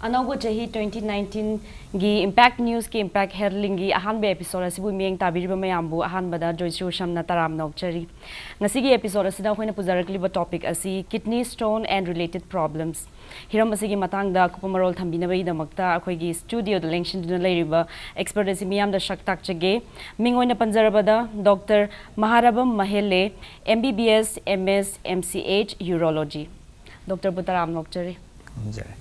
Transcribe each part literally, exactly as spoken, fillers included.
ꯑꯅꯧꯕ ꯆꯍꯤ twenty nineteen ꯒꯤ Impact News ꯀꯤ Impact Health Link ꯀꯤ ꯑꯍꯥꯟꯕ episode ꯑꯁꯤꯕꯨ ꯃꯤꯠꯌꯦꯡ ꯇꯥꯕꯤꯔꯤꯕ ꯃꯌꯥꯝꯕꯨ ꯑꯍꯥꯟꯕꯗ ꯖꯣꯏꯁ꯭ꯔꯤ ꯎꯁꯝꯅ ꯇꯔꯥꯝꯅ ꯑꯣꯛꯆꯔꯤ꯫ ꯉꯁꯤꯒꯤ episode ꯑꯁꯤꯗ ꯑꯩꯈꯣꯏꯅ ꯄꯨꯖꯔꯛꯂꯤꯕ topic ꯑꯁꯤ kidney stone and related problems꯫ ꯍꯤꯔꯝ ꯑꯁꯤꯒꯤ ꯃꯇꯥꯡꯗ ꯑꯀꯨꯞꯄ ꯃꯔꯣꯜ ꯊꯝꯕꯤꯅꯕꯒꯤꯗꯃꯛꯇ ꯑꯩꯈꯣꯏꯒꯤ studio ꯗ ꯂꯦꯡꯁꯤꯟꯗꯨꯅ ꯂꯩꯔꯤꯕ expert ꯑꯁꯤ ꯃꯤꯌꯥꯝꯗ ꯁꯛ ꯇꯥꯛꯆꯒꯦ꯫ ꯃꯤꯡ ꯑꯣꯏꯅ ꯄꯟꯖꯔꯕꯗ Doctor ꯃꯍꯥꯔꯕꯝ ꯃꯍꯦꯂꯦ, M B B S, M S, M C H, Urology꯫ Doctor ꯕꯨ ꯇꯔꯥꯝꯅ ꯑꯣꯛꯆꯔꯤ꯫ ꯈꯪꯖꯔꯦ꯫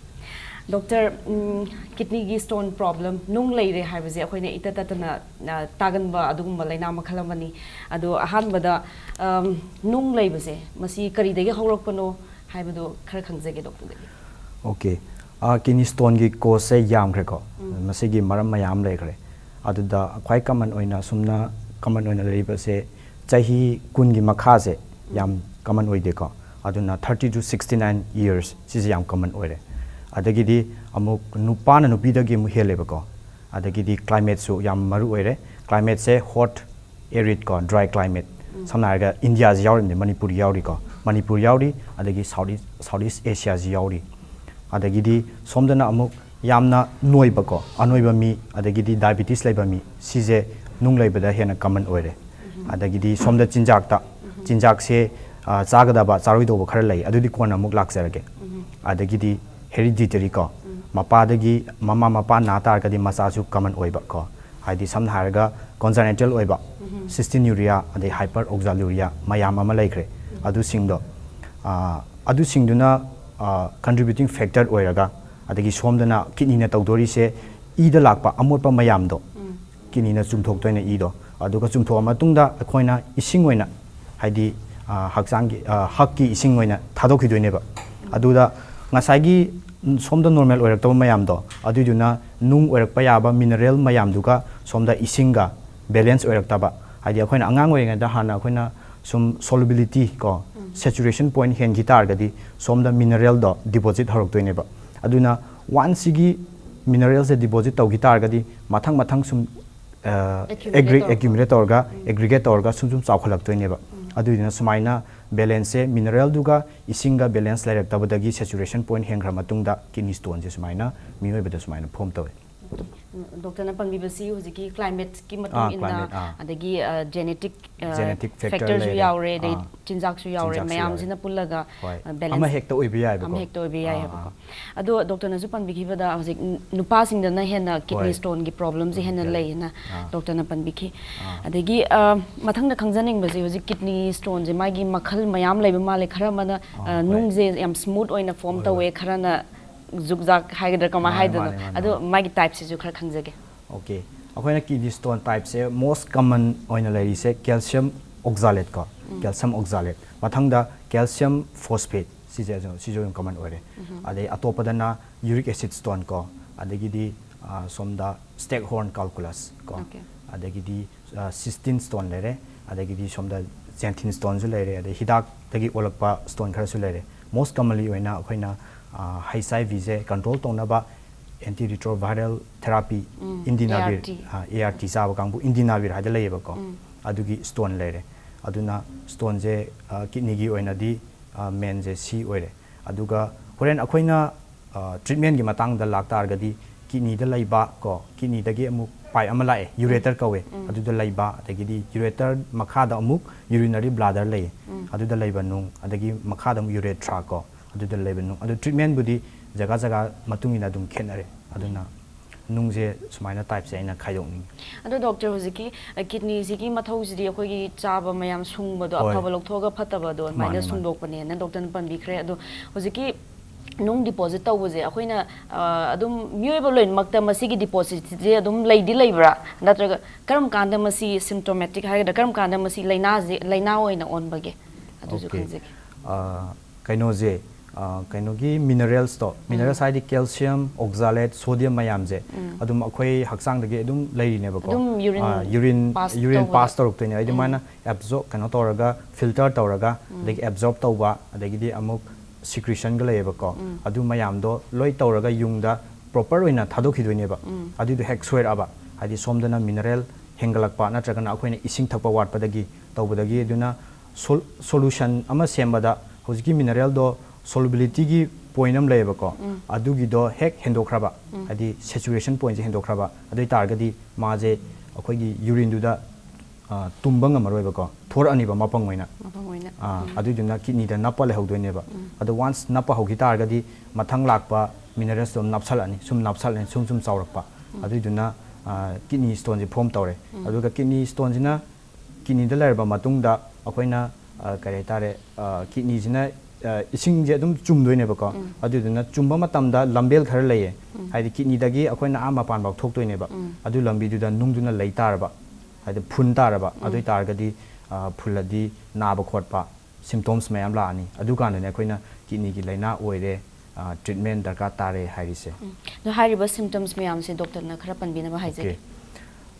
Doctor, ꯎꯝ, kidney ꯒꯤ stone problem, ꯅꯨꯡ ꯂꯩꯔꯦ ꯍꯥꯏꯕꯁꯦ ꯑꯩꯈꯣꯏꯅ ꯏꯇꯠ ꯇꯠꯇꯅ, ꯑ, ꯇꯥꯒꯟꯕ ꯑꯗꯨꯒꯨꯝꯕ ꯂꯩꯅꯥ ꯃꯈꯜ ꯑꯃꯅꯤ꯫ ꯑꯗꯣ ꯑꯍꯥꯟꯕꯗ, ꯑꯝ, ꯅꯨꯡ ꯂꯩꯕꯁꯦ ꯃꯁꯤ ꯀꯔꯤꯗꯒꯤ ꯍꯧꯔꯛꯄꯅꯣ ꯍꯥꯏꯕꯗꯣ ꯈꯔ ꯈꯪꯖꯒꯦ doctor ꯗꯒꯤ꯫ Okay꯫ ꯑ, kidney stone ꯒꯤ cause ꯁꯦ ꯌꯥꯝꯈ꯭ꯔꯦꯀꯣ꯫ ꯎꯝ꯫ ꯃꯁꯤꯒꯤ ꯃꯔꯝ ꯃꯌꯥꯝ ꯂꯩꯈ꯭ꯔꯦ꯫ ꯑꯗꯨꯗ ꯈ꯭ꯋꯥꯏ common ꯑꯣꯏꯅ, ꯑꯁꯨꯝꯅ common ꯑꯣꯏꯅ ꯂꯩꯔꯤꯕꯁꯦ, ꯆꯍꯤ ꯀꯨꯟꯒꯤ ꯃꯈꯥꯁꯦ ꯌꯥꯝ common ꯑꯣꯏꯗꯦꯀꯣ꯫ ꯑꯗꯨꯅ thirty to sixty nine years ꯁꯤꯁꯦ ꯌꯥꯝ common ꯑꯣꯏꯔꯦ꯫ ꯑꯗꯒꯤꯗꯤ ꯑꯃꯨꯛ ꯅꯨꯄꯥꯅ ꯅꯨꯄꯤꯗꯒꯤ ꯑꯃꯨꯛ ꯍꯦꯜꯂꯦꯕꯀꯣ꯫ ꯑꯗꯒꯤꯗꯤ climate ꯁꯨ ꯌꯥꯝ ꯃꯔꯨ ꯑꯣꯏꯔꯦ꯫ Climate ꯁꯦ hot, arid ꯀꯣ, dry climate꯫ ꯁꯝꯅ ꯍꯥꯏꯔꯒ ꯏꯟꯗꯤꯌꯥꯁꯤ ꯌꯥꯎꯔꯤꯕꯅꯤ, ꯃꯅꯤꯄꯨꯔ ꯌꯥꯎꯔꯤꯀꯣ, ꯃꯅꯤꯄꯨꯔ ꯌꯥꯎꯔꯤ, ꯑꯗꯒꯤ South East, South East Asia ꯁꯤ ꯌꯥꯎꯔꯤ꯫ ꯑꯗꯒꯤꯗꯤ ꯁꯣꯝꯗꯅ ꯑꯃꯨꯛ ꯌꯥꯝꯅ ꯅꯣꯏꯕꯀꯣ, ꯑꯅꯣꯏꯕ ꯃꯤ, ꯑꯗꯒꯤꯗꯤ diabetes ꯂꯩꯕ ꯃꯤ, ꯁꯤꯁꯦ ꯅꯨꯡ ꯂꯩꯕꯗ ꯍꯦꯟꯅ common ꯑꯣꯏꯔꯦ꯫ ꯑꯗꯒꯤꯗꯤ ꯁꯣꯝꯗ ꯆꯤꯟꯖꯥꯛꯇ, ꯆꯤꯟꯖꯥꯛꯁꯦ, ꯑ, ꯆꯥꯒꯗꯕ, ꯆꯥꯔꯣꯏꯗꯧꯕ ꯈꯔ ꯂꯩ, ꯑꯗꯨꯗꯤ ꯀꯣꯟꯅ ꯑꯃꯨꯛ ꯂꯥꯛꯆꯔꯒꯦ꯫ ꯑꯗꯒꯤꯗꯤ hereditary ꯀꯣ, ꯃꯄꯥꯗꯒꯤ, ꯃꯃꯥ ꯃꯄꯥ ꯅꯥ ꯇꯥꯔꯒꯗꯤ ꯃꯆꯥꯁꯨ common ꯑꯣꯏꯕ ꯀꯣ, ꯍꯥꯏꯗꯤ ꯁꯝꯅ ꯍꯥꯏꯔꯒ congenital ꯑꯣꯏꯕ cystinuria, ꯑꯗꯩ hyperoxaluria ꯃꯌꯥꯝ ꯑꯃ ꯂꯩꯈ꯭ꯔꯦ꯫ ꯑꯗꯨꯁꯤꯡꯗꯣ, ꯑ, ꯑꯗꯨꯁꯤꯡꯗꯨꯅ, ꯑ, contributing factor ꯑꯣꯏꯔꯒ, ꯑꯗꯒꯤ ꯁꯣꯝꯗꯅ kidney ꯅ ꯇꯧꯗꯣꯔꯤꯁꯦ, ꯏꯗ ꯂꯥꯛꯄ ꯑꯃꯣꯠꯄ ꯃꯌꯥꯝꯗꯣ kidney ꯅ ꯆꯨꯝꯊꯣꯛꯇꯣꯏꯅꯦ ꯏꯗꯣ꯫ ꯑꯗꯨꯒ ꯆꯨꯝꯊꯣꯛꯑ ꯃꯇꯨꯡꯗ ꯑꯩꯈꯣꯏꯅ ꯏꯁꯤꯡ ꯑꯣꯏꯅ, ꯍꯥꯏꯗꯤ, ꯑ, ꯍꯛꯆꯥꯡꯒꯤ, ꯑ, ꯍꯛꯀꯤ ꯏꯁꯤꯡ ꯑꯣꯏꯅ ꯊꯥꯗꯣꯛꯈꯤꯗꯣꯏꯅꯦꯕ꯫ ꯑꯗꯨꯗ ꯉꯁꯥꯏꯒꯤ ꯁꯣꯝꯗ normal ꯑꯣꯏꯔꯛꯇꯕ ꯃꯌꯥꯝꯗꯣ, ꯑꯗꯨꯏꯗꯨꯅ ꯅꯨꯡ ꯑꯣꯏꯔꯛꯄ ꯌꯥꯕ mineral ꯃꯌꯥꯝꯗꯨꯒ ꯁꯣꯝꯗ ꯏꯁꯤꯡꯒ balance ꯑꯣꯏꯔꯛꯇꯕ, ꯍꯥꯏꯗꯤ ꯑꯩꯈꯣꯏꯅ ꯑꯉꯥꯡ ꯑꯣꯏꯔꯤꯉꯩꯗ ꯍꯥꯟꯅ ꯑꯩꯈꯣꯏꯅ ꯁꯨꯝ solubility ꯀꯣ, saturation point ꯍꯦꯟꯈꯤ ꯇꯥꯔꯒꯗꯤ ꯁꯣꯝꯗ mineral ꯗꯣ deposit ꯍꯧꯔꯛꯇꯣꯏꯅꯦꯕ꯫ ꯑꯗꯨꯅ once ꯁꯤꯒꯤ mineral ꯁꯦ deposit ꯇꯧꯈꯤ ꯇꯥꯔꯒꯗꯤ ꯃꯊꯪ ꯃꯊꯪ ꯁꯨꯝ, ꯑ, Accumulate aggre-, ꯇꯧꯔꯛꯄ꯫ Accumulate ꯇꯧꯔꯒ, aggregate ꯇꯧꯔꯒ ꯁꯨꯝ ꯁꯨꯝ ꯆꯥꯎꯈꯠꯂꯛꯇꯣꯏꯅꯦꯕ꯫ ꯑꯗꯨꯗꯨꯅ ꯁꯨꯃꯥꯏꯅ balance ꯁꯦ mineral ꯗꯨꯒ ꯏꯁꯤꯡꯒ balance ꯂꯩꯔꯛꯇꯕꯗꯒꯤ saturation point ꯍꯦꯟꯈ꯭ꯔ ꯃꯇꯨꯡꯗ kidney stone ꯁꯦ ꯁꯨꯃꯥꯏꯅ ꯃꯤꯑꯣꯏꯕꯗ ꯁꯨꯃꯥꯏꯅ form ꯇꯧꯋꯦ꯫ ꯗꯣꯛꯇꯔꯅ ꯄꯟꯕꯤꯕꯁꯤ ꯍꯧꯖꯤꯛꯀꯤ climate ꯀꯤ ꯃꯇꯨꯡ ꯑꯥ, ꯏꯟꯅ climate, ꯑꯥ꯫ ꯑꯗꯒꯤ genetic Genetic factor factor ꯁꯨ ꯂꯩꯔꯦ꯫ ꯌꯥꯎꯔꯦ, ꯑꯗꯩ ꯑꯥ꯫ ꯆꯤꯟꯖꯥꯛꯁꯨ ꯌꯥꯎꯔꯦ, ꯆꯤꯟꯖꯥꯛꯁꯨ ꯃꯌꯥꯝꯁꯤꯅ ꯌꯥꯎꯔꯦ꯫ ꯄꯨꯜꯂꯒ ꯍꯣꯏ꯫ balance ꯑꯃ ꯍꯦꯛꯇ ꯑꯣꯏꯕ ꯌꯥꯏꯕꯀꯣ꯫ ꯑꯃ ꯍꯦꯛꯇ ꯑꯣꯏꯕ ꯌꯥꯏ ꯑꯥ, ꯍꯥꯏꯕꯀꯣ꯫ ꯑꯥ꯫ ꯑꯗꯣ ꯗꯣꯛꯇꯔꯅꯁꯨ ꯄꯟꯕꯤꯈꯤꯕꯗ ꯍꯧꯖꯤꯛ ꯅꯨꯄꯥꯁꯤꯡꯗꯅ ꯍꯦꯟꯅ kidney ꯍꯣꯏ꯫ stone ꯒꯤ problem ꯁꯦ ꯍꯦꯟꯅ ꯍꯦꯜꯂꯦ꯫ ꯂꯩꯌꯦꯅ ꯑꯥ꯫ ꯗꯣꯛꯇꯔꯅ ꯄꯟꯕꯤꯈꯤ꯫ ꯑꯥ꯫ ꯑꯗꯒꯤ ꯑ, ꯃꯊꯪꯗ ꯈꯪꯖꯅꯤꯡꯕꯁꯦ ꯍꯧꯖꯤꯛ kidney stone ꯁꯦ ꯃꯥꯒꯤ ꯃꯈꯜ ꯃꯌꯥꯝ ꯂꯩꯕ ꯃꯥꯜꯂꯦ꯫ ꯈꯔ ꯑꯃꯅ ꯑꯥ, ꯑ, ꯍꯣꯏ꯫ ꯅꯨꯡꯁꯦ ꯌꯥꯝ smooth ꯑꯣꯏꯅ form ꯍꯣꯏ, ꯇꯧꯋꯦ, ꯍꯣꯏ꯫ ꯈꯔꯅ ꯖꯨꯛꯖꯥꯛ ꯍꯥꯏꯒꯗ꯭ꯔꯥ ꯀꯃꯥꯏꯅ ꯃꯥꯅꯦ, ꯍꯥꯏꯗꯣꯏꯅꯣ? ꯃꯥꯅꯦ, ꯃꯥꯅꯦ, ꯑꯗꯣ ꯃꯥꯅꯦ꯫ ꯃꯥꯒꯤ type ꯁꯤꯁꯨ ꯈꯔ ꯈꯪꯖꯒꯦ꯫ Okay꯫ ꯑꯩꯈꯣꯏꯅ kidney stone type ꯁꯦ most common ꯑꯣꯏꯅ ꯂꯩꯔꯤꯁꯦ calcium oxalate ꯀꯣ꯫ Calcium oxalate꯫ ꯃꯊꯪꯗ calcium phosphate꯫ ꯁꯤꯁꯦ ꯑꯗꯨꯝ, ꯁꯤꯁꯨ ꯑꯗꯨꯝ common ꯑꯣꯏꯔꯦ꯫ ꯑꯗꯩ ꯑꯇꯣꯞꯄꯗꯅ uric acid stone ꯀꯣ꯫ ꯑꯗꯒꯤꯗꯤ, ꯑ, ꯁꯣꯝꯗ Stackholm calculus ꯀꯣ꯫ Okay꯫ ꯑꯗꯒꯤꯗꯤ, ꯑ, cystine stone ꯂꯩꯔꯦ꯫ ꯑꯗꯒꯤꯗꯤ ꯁꯣꯝꯗ xanthine stone ꯁꯨ ꯂꯩꯔꯦ꯫ ꯑꯗꯩ ꯍꯤꯗꯥꯛꯇꯒꯤ ꯑꯣꯜꯂꯛꯄ stone ꯈꯔꯁꯨ ꯂꯩꯔꯦ꯫ Most commonly ꯑꯣꯏꯅ ꯑꯩꯈꯣꯏꯅ, ꯑ, H I V say control ꯇꯧꯅꯕ antiretroviral therapy, Indinavir, A R T꯫ ꯑ, A R T ꯆꯥꯕ ꯀꯥꯡꯕꯨ Indinavir ꯍꯥꯏꯗ ꯂꯩꯌꯦꯕꯀꯣ꯫ ꯑꯗꯨꯒꯤ stone ꯂꯩꯔꯦ꯫ ꯑꯗꯨꯅ stone ꯁꯦ, ꯑ, kidney ꯒꯤ ꯑꯣꯏꯅꯗꯤ, ꯑ, main ꯁꯦ ꯁꯤ ꯑꯣꯏꯔꯦ꯫ ꯑꯗꯨꯒ ꯍꯣꯔꯦꯟ ꯑꯩꯈꯣꯏꯅ, ꯑ, treatment ꯀꯤ ꯃꯇꯥꯡꯗ ꯂꯥꯛꯇꯥꯔꯒꯗꯤ kidney ꯗ ꯂꯩꯕ ꯀꯣ, kidney ꯗꯒꯤ ꯑꯃꯨꯛ pipe ꯑꯃ ꯂꯥꯛꯑꯦ, ureter ꯀꯧꯋꯦ꯫ ꯑꯗꯨꯗ ꯂꯩꯕ, ꯑꯗꯒꯤꯗꯤ ureter ꯃꯈꯥꯗ ꯑꯃꯨꯛ urinary bladder ꯂꯩꯌꯦ꯫ ꯑꯗꯨꯗ ꯂꯩꯕ ꯅꯨꯡ, ꯑꯗꯒꯤ ꯃꯈꯥꯗ ꯑꯃꯨꯛ urethra ꯀꯣ, ꯑꯗꯨꯗ ꯂꯩꯕ ꯅꯨꯡ꯫ ꯑꯗꯨ treatment ꯕꯨꯗꯤ ꯖꯒꯥ ꯖꯒꯥ ꯃꯇꯨꯡ ꯏꯟꯅ ꯑꯗꯨꯝ ꯈꯦꯠꯅꯔꯦ꯫ ꯑꯗꯨꯅ ꯅꯨꯡꯁꯦ ꯁꯨꯃꯥꯏꯅ type ꯁꯦ ꯑꯩꯅ ꯈꯥꯏꯗꯣꯛꯅꯤꯡꯉꯤ꯫ ꯑꯗꯣ ꯗꯣꯛꯇꯔ, ꯍꯧꯖꯤꯛꯀꯤ, ꯑ, kidney ꯁꯤꯒꯤ ꯃꯊꯧꯁꯤꯗꯤ ꯑꯩꯈꯣꯏꯒꯤ ꯆꯥꯕ ꯃꯌꯥꯝ ꯁꯨꯡꯕꯗꯣ, ꯍꯣꯏ꯫ ꯑꯐꯕ ꯂꯧꯊꯣꯛꯑꯒ ꯐꯠꯇꯕꯗꯣ ꯑꯗꯨꯃꯥꯏꯅ ꯃꯥꯅꯦ, ꯃꯥꯅꯦ꯫ ꯁꯨꯡꯗꯣꯛꯄꯅꯦꯅ ꯗꯣꯛꯇꯔꯅ ꯄꯟꯕꯤꯈ꯭ꯔꯦ꯫ ꯑꯗꯣ ꯍꯧꯖꯤꯛꯀꯤ ꯅꯨꯡ deposit ꯇꯧꯕꯁꯦ ꯑꯩꯈꯣꯏꯅ, ꯑ, ꯑꯗꯨꯝ ꯃꯤꯑꯣꯏꯕ ꯂꯣꯏꯅꯃꯛꯇ ꯃꯁꯤꯒꯤ deposit ꯁꯦ ꯑꯗꯨꯝ ꯂꯩꯗꯤ ꯂꯩꯕ꯭ꯔꯥ? ꯅꯠꯇ꯭ꯔꯒ ꯀꯔꯝ ꯀꯥꯟꯗ ꯃꯁꯤ symptomatic ꯍꯥꯏꯒꯗ꯭ꯔꯥ, ꯀꯔꯝ ꯀꯥꯟꯗ ꯃꯁꯤ ꯂꯥꯏꯅꯥꯁꯦ, ꯂꯥꯏꯅꯥ ꯑꯣꯏꯅ ꯑꯣꯟꯕꯒꯦ? ꯑꯗꯨꯁꯨ Okay꯫ ꯈꯪꯖꯒꯦ꯫ ꯑ, ꯀꯩꯅꯣꯁꯦ, ꯑ, ꯀꯩꯅꯣꯒꯤ minerals ꯇꯣ, minerals ꯍꯥꯏꯗꯤ calcium, oxalate, sodium ꯃꯌꯥꯝꯁꯦ ꯑꯗꯨꯝ ꯑꯩꯈꯣꯏ ꯍꯛꯆꯥꯡꯗꯒꯤ ꯑꯗꯨꯝ ꯂꯩꯔꯤꯅꯦꯕꯀꯣ꯫ ꯑꯗꯨꯝ urine ꯑ, urine, pass urine ꯇꯧꯕꯗ꯫ Pass ꯇꯧꯔꯛꯇꯣꯏꯅꯦ꯫ ꯍꯥꯏꯗꯤ ꯃꯥꯅ absorb, ꯀꯩꯅꯣ ꯇꯧꯔꯒ, filter ꯇꯧꯔꯒ, ꯑꯗꯒꯤ absorb ꯇꯧꯕ, ꯑꯗꯒꯤꯗꯤ ꯑꯃꯨꯛ secretion ꯒ ꯂꯩꯌꯦꯕꯀꯣ꯫ ꯑꯗꯨ ꯃꯌꯥꯝꯗꯣ ꯂꯣꯏ ꯇꯧꯔꯒ ꯌꯨꯡꯗ proper ꯑꯣꯏꯅ ꯊꯥꯗꯣꯛꯈꯤꯗꯣꯏꯅꯦꯕ꯫ ꯑꯗꯨꯏꯗꯣ ꯍꯦꯛ ꯁꯣꯏꯔꯛꯑꯕ, ꯍꯥꯏꯗꯤ ꯁꯣꯝꯗꯅ mineral ꯍꯦꯟꯒꯠꯂꯛꯄ ꯅꯠꯇ꯭ꯔꯒꯅ ꯑꯩꯈꯣꯏꯅ ꯏꯁꯤꯡ ꯊꯛꯄ ꯋꯥꯠꯄꯗꯒꯤ ꯇꯧꯕꯗꯒꯤ, ꯑꯗꯨꯅ ꯁꯣ ꯁꯣꯂꯨꯁꯟ ꯑꯃ ꯁꯦꯝꯕꯗ ꯍꯧꯖꯤꯛꯀꯤ ꯃꯤꯅꯔꯦꯜꯗꯣ ꯁꯣꯂꯨꯕꯤꯂꯤꯇꯤꯒꯤ ꯄꯣꯏꯟ ꯑꯃ ꯂꯩꯌꯦꯕꯀꯣ, ꯑꯗꯨꯒꯤꯗꯣ ꯍꯦꯛ ꯍꯦꯟꯗꯣꯛꯈ꯭ꯔꯕ, ꯍꯥꯏꯗꯤ ꯁꯦꯆꯨꯔꯦꯁꯟ ꯄꯣꯏꯟꯁꯦ ꯍꯦꯟꯗꯣꯛꯈ꯭ꯔꯕ, ꯑꯗꯨ ꯑꯣꯏꯇꯥꯔꯒꯗꯤ ꯃꯥꯁꯦ ꯑꯩꯈꯣꯏꯒꯤ ꯌꯨꯔꯤꯟꯗꯨꯗ ꯑ, ꯇꯨꯝꯕ ꯉꯝꯃꯔꯣꯏꯕꯀꯣ, ꯊꯣꯔꯛꯑꯅꯤꯕ ꯃꯄꯪ ꯑꯣꯏꯅ꯫ ꯃꯄꯪ ꯑꯣꯏꯅ꯫ ꯑ, ꯎꯝ꯫ ꯑꯗꯨꯏꯗꯨꯅ ꯀꯤꯠꯅꯤꯗ ꯅꯞꯄ ꯂꯩꯍꯧꯗꯣꯏꯅꯦꯕ꯫ ꯎꯝ꯫ ꯑꯗꯣ ꯋꯥꯟꯁ ꯅꯞꯄ ꯍꯧꯈꯤ ꯇꯥꯔꯒꯗꯤ ꯃꯊꯪ ꯂꯥꯛꯄ ꯃꯤꯅꯔꯦꯜꯁꯇꯣ ꯅꯞꯁꯜꯂꯛꯑꯅꯤ, ꯁꯨꯝ ꯅꯞꯁꯜꯂꯛꯑꯅꯤ, ꯁꯨꯝ ꯁꯨꯝ ꯆꯥꯎꯔꯛꯄ꯫ ꯎꯝ꯫ ꯑꯗꯨꯏꯗꯨꯅ ꯑ, ꯀꯤꯠꯅꯤ ꯁ꯭ꯇꯣꯟꯁꯦ ꯐꯣꯝ ꯇꯧꯔꯦ꯫ ꯎꯝ꯫ ꯑꯗꯨꯒ ꯀꯤꯠꯅꯤ ꯁ꯭ꯇꯣꯟꯁꯤꯅ ꯀꯤꯠꯅꯤꯗ ꯂꯩꯔꯕ ꯃꯇꯨꯡꯗ ꯑꯩꯈꯣꯏꯅ ꯑ, ꯀꯔꯤ ꯍꯥꯏꯇꯥꯔꯦ, ꯑ, ꯀꯤꯠꯅꯤꯁꯤꯅ ꯑ, ꯏꯁꯤꯡꯁꯦ ꯑꯗꯨꯝ ꯆꯨꯝꯗꯣꯏꯅꯦꯕꯀꯣ꯫ ꯎꯝ꯫ ꯑꯗꯨꯗꯨꯅ ꯆꯨꯝꯕ ꯃꯇꯝꯗ ꯂꯝꯕꯦꯜ ꯈꯔ ꯂꯩꯌꯦ꯫ ꯎꯝ꯫ ꯍꯥꯏꯗꯤ ꯀꯤꯠꯅꯤꯗꯒꯤ ꯑꯩꯈꯣꯏꯅ ꯑꯥ ꯃꯄꯥꯟꯐꯥꯎ ꯊꯣꯛꯇꯣꯏꯅꯦꯕ꯫ ꯎꯝ꯫ ꯑꯗꯨ ꯂꯝꯕꯤꯗꯨꯗ ꯅꯨꯡꯗꯨꯅ ꯂꯩ ꯇꯥꯔꯕ, ꯍꯥꯏꯗꯤ ꯐꯨꯟ ꯇꯥꯔꯕ, ꯎꯝ꯫ ꯑꯗꯨ ꯑꯣꯏꯇꯥꯔꯒꯗꯤ ꯑ, ꯐꯨꯜꯂꯗꯤ ꯅꯥꯕ ꯈꯣꯠꯄ ꯁꯤꯝꯇꯣꯝꯁ ꯃꯌꯥꯝ ꯂꯥꯛꯑꯅꯤ꯫ ꯑꯗꯨꯀꯥꯟꯗꯅꯦ ꯑꯩꯈꯣꯏꯅ ꯀꯤꯠꯅꯤꯒꯤ ꯂꯥꯏꯅꯥ ꯑꯣꯏꯔꯦ, ꯑ, ꯇ꯭ꯔꯤꯠꯃꯦꯟ ꯗꯔꯀꯥꯔ ꯇꯥꯔꯦ ꯍꯥꯏꯔꯤꯁꯦ꯫ ꯎꯝ꯫ ꯑꯗꯣ ꯍꯥꯏꯔꯤꯕ ꯁꯤꯝꯇꯣꯝꯁ ꯃꯌꯥꯝꯁꯦ ꯗꯣꯛꯇꯔꯅ ꯈꯔ ꯄꯟꯕꯤꯅꯕ ꯍꯥꯏꯖꯒꯦ꯫ ꯑꯣꯀꯦ꯫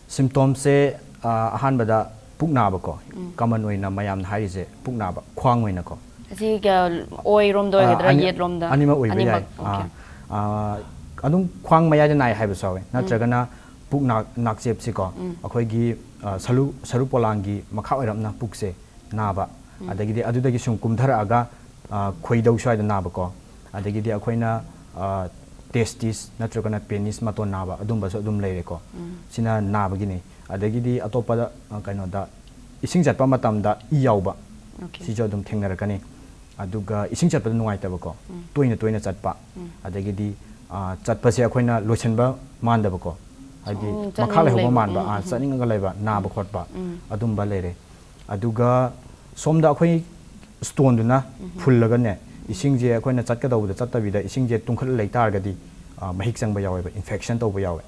ꯁꯤꯝꯇꯣꯝꯁꯦ, ꯑ, ꯑꯍꯥꯟꯕꯗ ꯄꯨꯛ ꯅꯥꯕꯀꯣ, ꯎꯝ꯫ ꯀꯃꯟ ꯑꯣꯏꯅ ꯃꯌꯥꯝꯅ ꯍꯥꯏꯔꯤꯁꯦ ꯄꯨꯛ ꯅꯥꯕ, ꯈ꯭ꯋꯥꯡ ꯑꯣꯏꯅꯀꯣ꯫ ꯑꯁꯤ ꯀ-, ꯑꯣꯏꯔꯣꯝꯗ ꯑ, ꯑꯣꯏꯒꯗ꯭ꯔꯥ, ꯑꯅꯤ-, ꯌꯦꯠꯂꯣꯝꯗ? ꯑꯅꯤꯃꯛ ꯑꯣꯏꯕ ꯑꯅꯤꯃꯛ, ꯌꯥꯏ꯫ ꯑꯣꯀꯦ꯫ ꯑ, ꯑ, ꯑꯗꯨꯝ ꯈ꯭ꯋꯥꯡ ꯃꯌꯥꯏꯗ ꯅꯥꯏ ꯍꯥꯏꯕꯁꯨ ꯌꯥꯎꯋꯦ, ꯎꯝ꯫ ꯅꯠꯇ꯭ꯔꯒꯅ ꯄꯨꯛ ꯅꯥꯛ-, ꯅꯥꯛꯆꯦꯞꯁꯤꯀꯣ, ꯎꯝ꯫ ꯑꯩꯈꯣꯏꯒꯤ, ꯑ, ꯁꯔꯨ, ꯁꯔꯨ ꯄꯣꯂꯥꯡꯒꯤ ꯃꯈꯥ ꯑꯣꯏꯔꯞꯅ ꯄꯨꯛꯁꯦ ꯅꯥꯕ, ꯎꯝ꯫ ꯑꯗꯒꯤꯗꯤ ꯑꯗꯨꯗꯒꯤ ꯁꯨꯝ ꯀꯨꯝꯊꯔꯛꯑꯒ, ꯑ, ꯈꯣꯏꯗꯧ ꯁ꯭ꯋꯥꯏꯗ ꯅꯥꯕꯀꯣ, ꯑꯗꯒꯤꯗꯤ ꯑꯩꯈꯣꯏꯅ, ꯑ, ꯇꯦꯁꯇꯤꯁ ꯅꯠꯇ꯭ꯔꯒꯅ ꯄꯦꯅꯤꯁ ꯃꯇꯣꯟ ꯅꯥꯕ, ꯑꯗꯨꯝꯕꯁꯨ ꯑꯗꯨꯝ ꯂꯩꯔꯦꯀꯣ꯫ ꯎꯝ꯫ ꯁꯤꯅ ꯅꯥꯕꯒꯤꯅꯤ꯫ ꯑꯗꯒꯤꯗꯤ ꯑꯇꯣꯞꯄꯗ, ꯑ, ꯀꯩꯅꯣꯗ, ꯏꯁꯤꯡ ꯆꯠꯄ ꯃꯇꯝꯗ ꯏ ꯌꯥꯎꯕ, ꯑꯣꯀꯦ꯫ ꯁꯤꯁꯨ ꯑꯗꯨꯝ ꯊꯦꯡꯅꯔꯛꯀꯅꯤ꯫ ꯑꯗꯨꯒ ꯏꯁꯤꯡ ꯆꯠꯄꯗ ꯅꯨꯡꯉꯥꯏꯇꯕꯀꯣ, ꯎꯝ꯫ ꯇꯣꯏꯅ ꯇꯣꯏꯅ ꯆꯠꯄ, ꯎꯝ꯫ ꯑꯗꯒꯤꯗꯤ, ꯑ, ꯆꯠꯄꯁꯦ ꯑꯩꯈꯣꯏꯅ ꯂꯣꯏꯁꯤꯟꯕ ꯃꯥꯟꯗꯕꯀꯣ, ꯍꯥꯏꯗꯤ ꯎꯝ, ꯃꯈꯥ ꯆꯠꯅꯤꯡ ꯂꯩꯍꯧꯕ ꯂꯩꯕ, ꯃꯥꯟꯕ, ꯎꯝ, ꯑ, ꯎꯝ꯫ ꯆꯠꯅꯤꯡꯉꯒ ꯂꯩꯕ, ꯅꯥꯕ ꯎꯝ꯫ ꯈꯣꯠꯄ, ꯎꯝ꯫ ꯑꯗꯨꯝꯕ ꯂꯩꯔꯦ꯫ ꯑꯗꯨꯒ ꯁꯣꯝꯗ ꯑꯩꯈꯣꯏ ꯁ꯭ꯇꯣꯟꯗꯨꯅ ꯎꯝ꯫ ꯐꯨꯜꯂꯒꯅꯦ, ꯎꯝ꯫ ꯏꯁꯤꯡꯁꯦ ꯑꯩꯈꯣꯏꯅ ꯆꯠꯀꯗꯧꯕꯗ ꯆꯠꯇꯕꯤꯗ ꯏꯁꯤꯡꯁꯦ ꯇꯨꯡꯈꯠꯂ ꯂꯩ ꯇꯥꯔꯒꯗꯤ, ꯑ, ꯃꯍꯤꯛ ꯆꯪꯕ ꯌꯥꯎꯋꯦꯕ, ꯏꯟꯐꯦꯛꯁꯟ ꯇꯧꯕ ꯌꯥꯎꯋꯦ꯫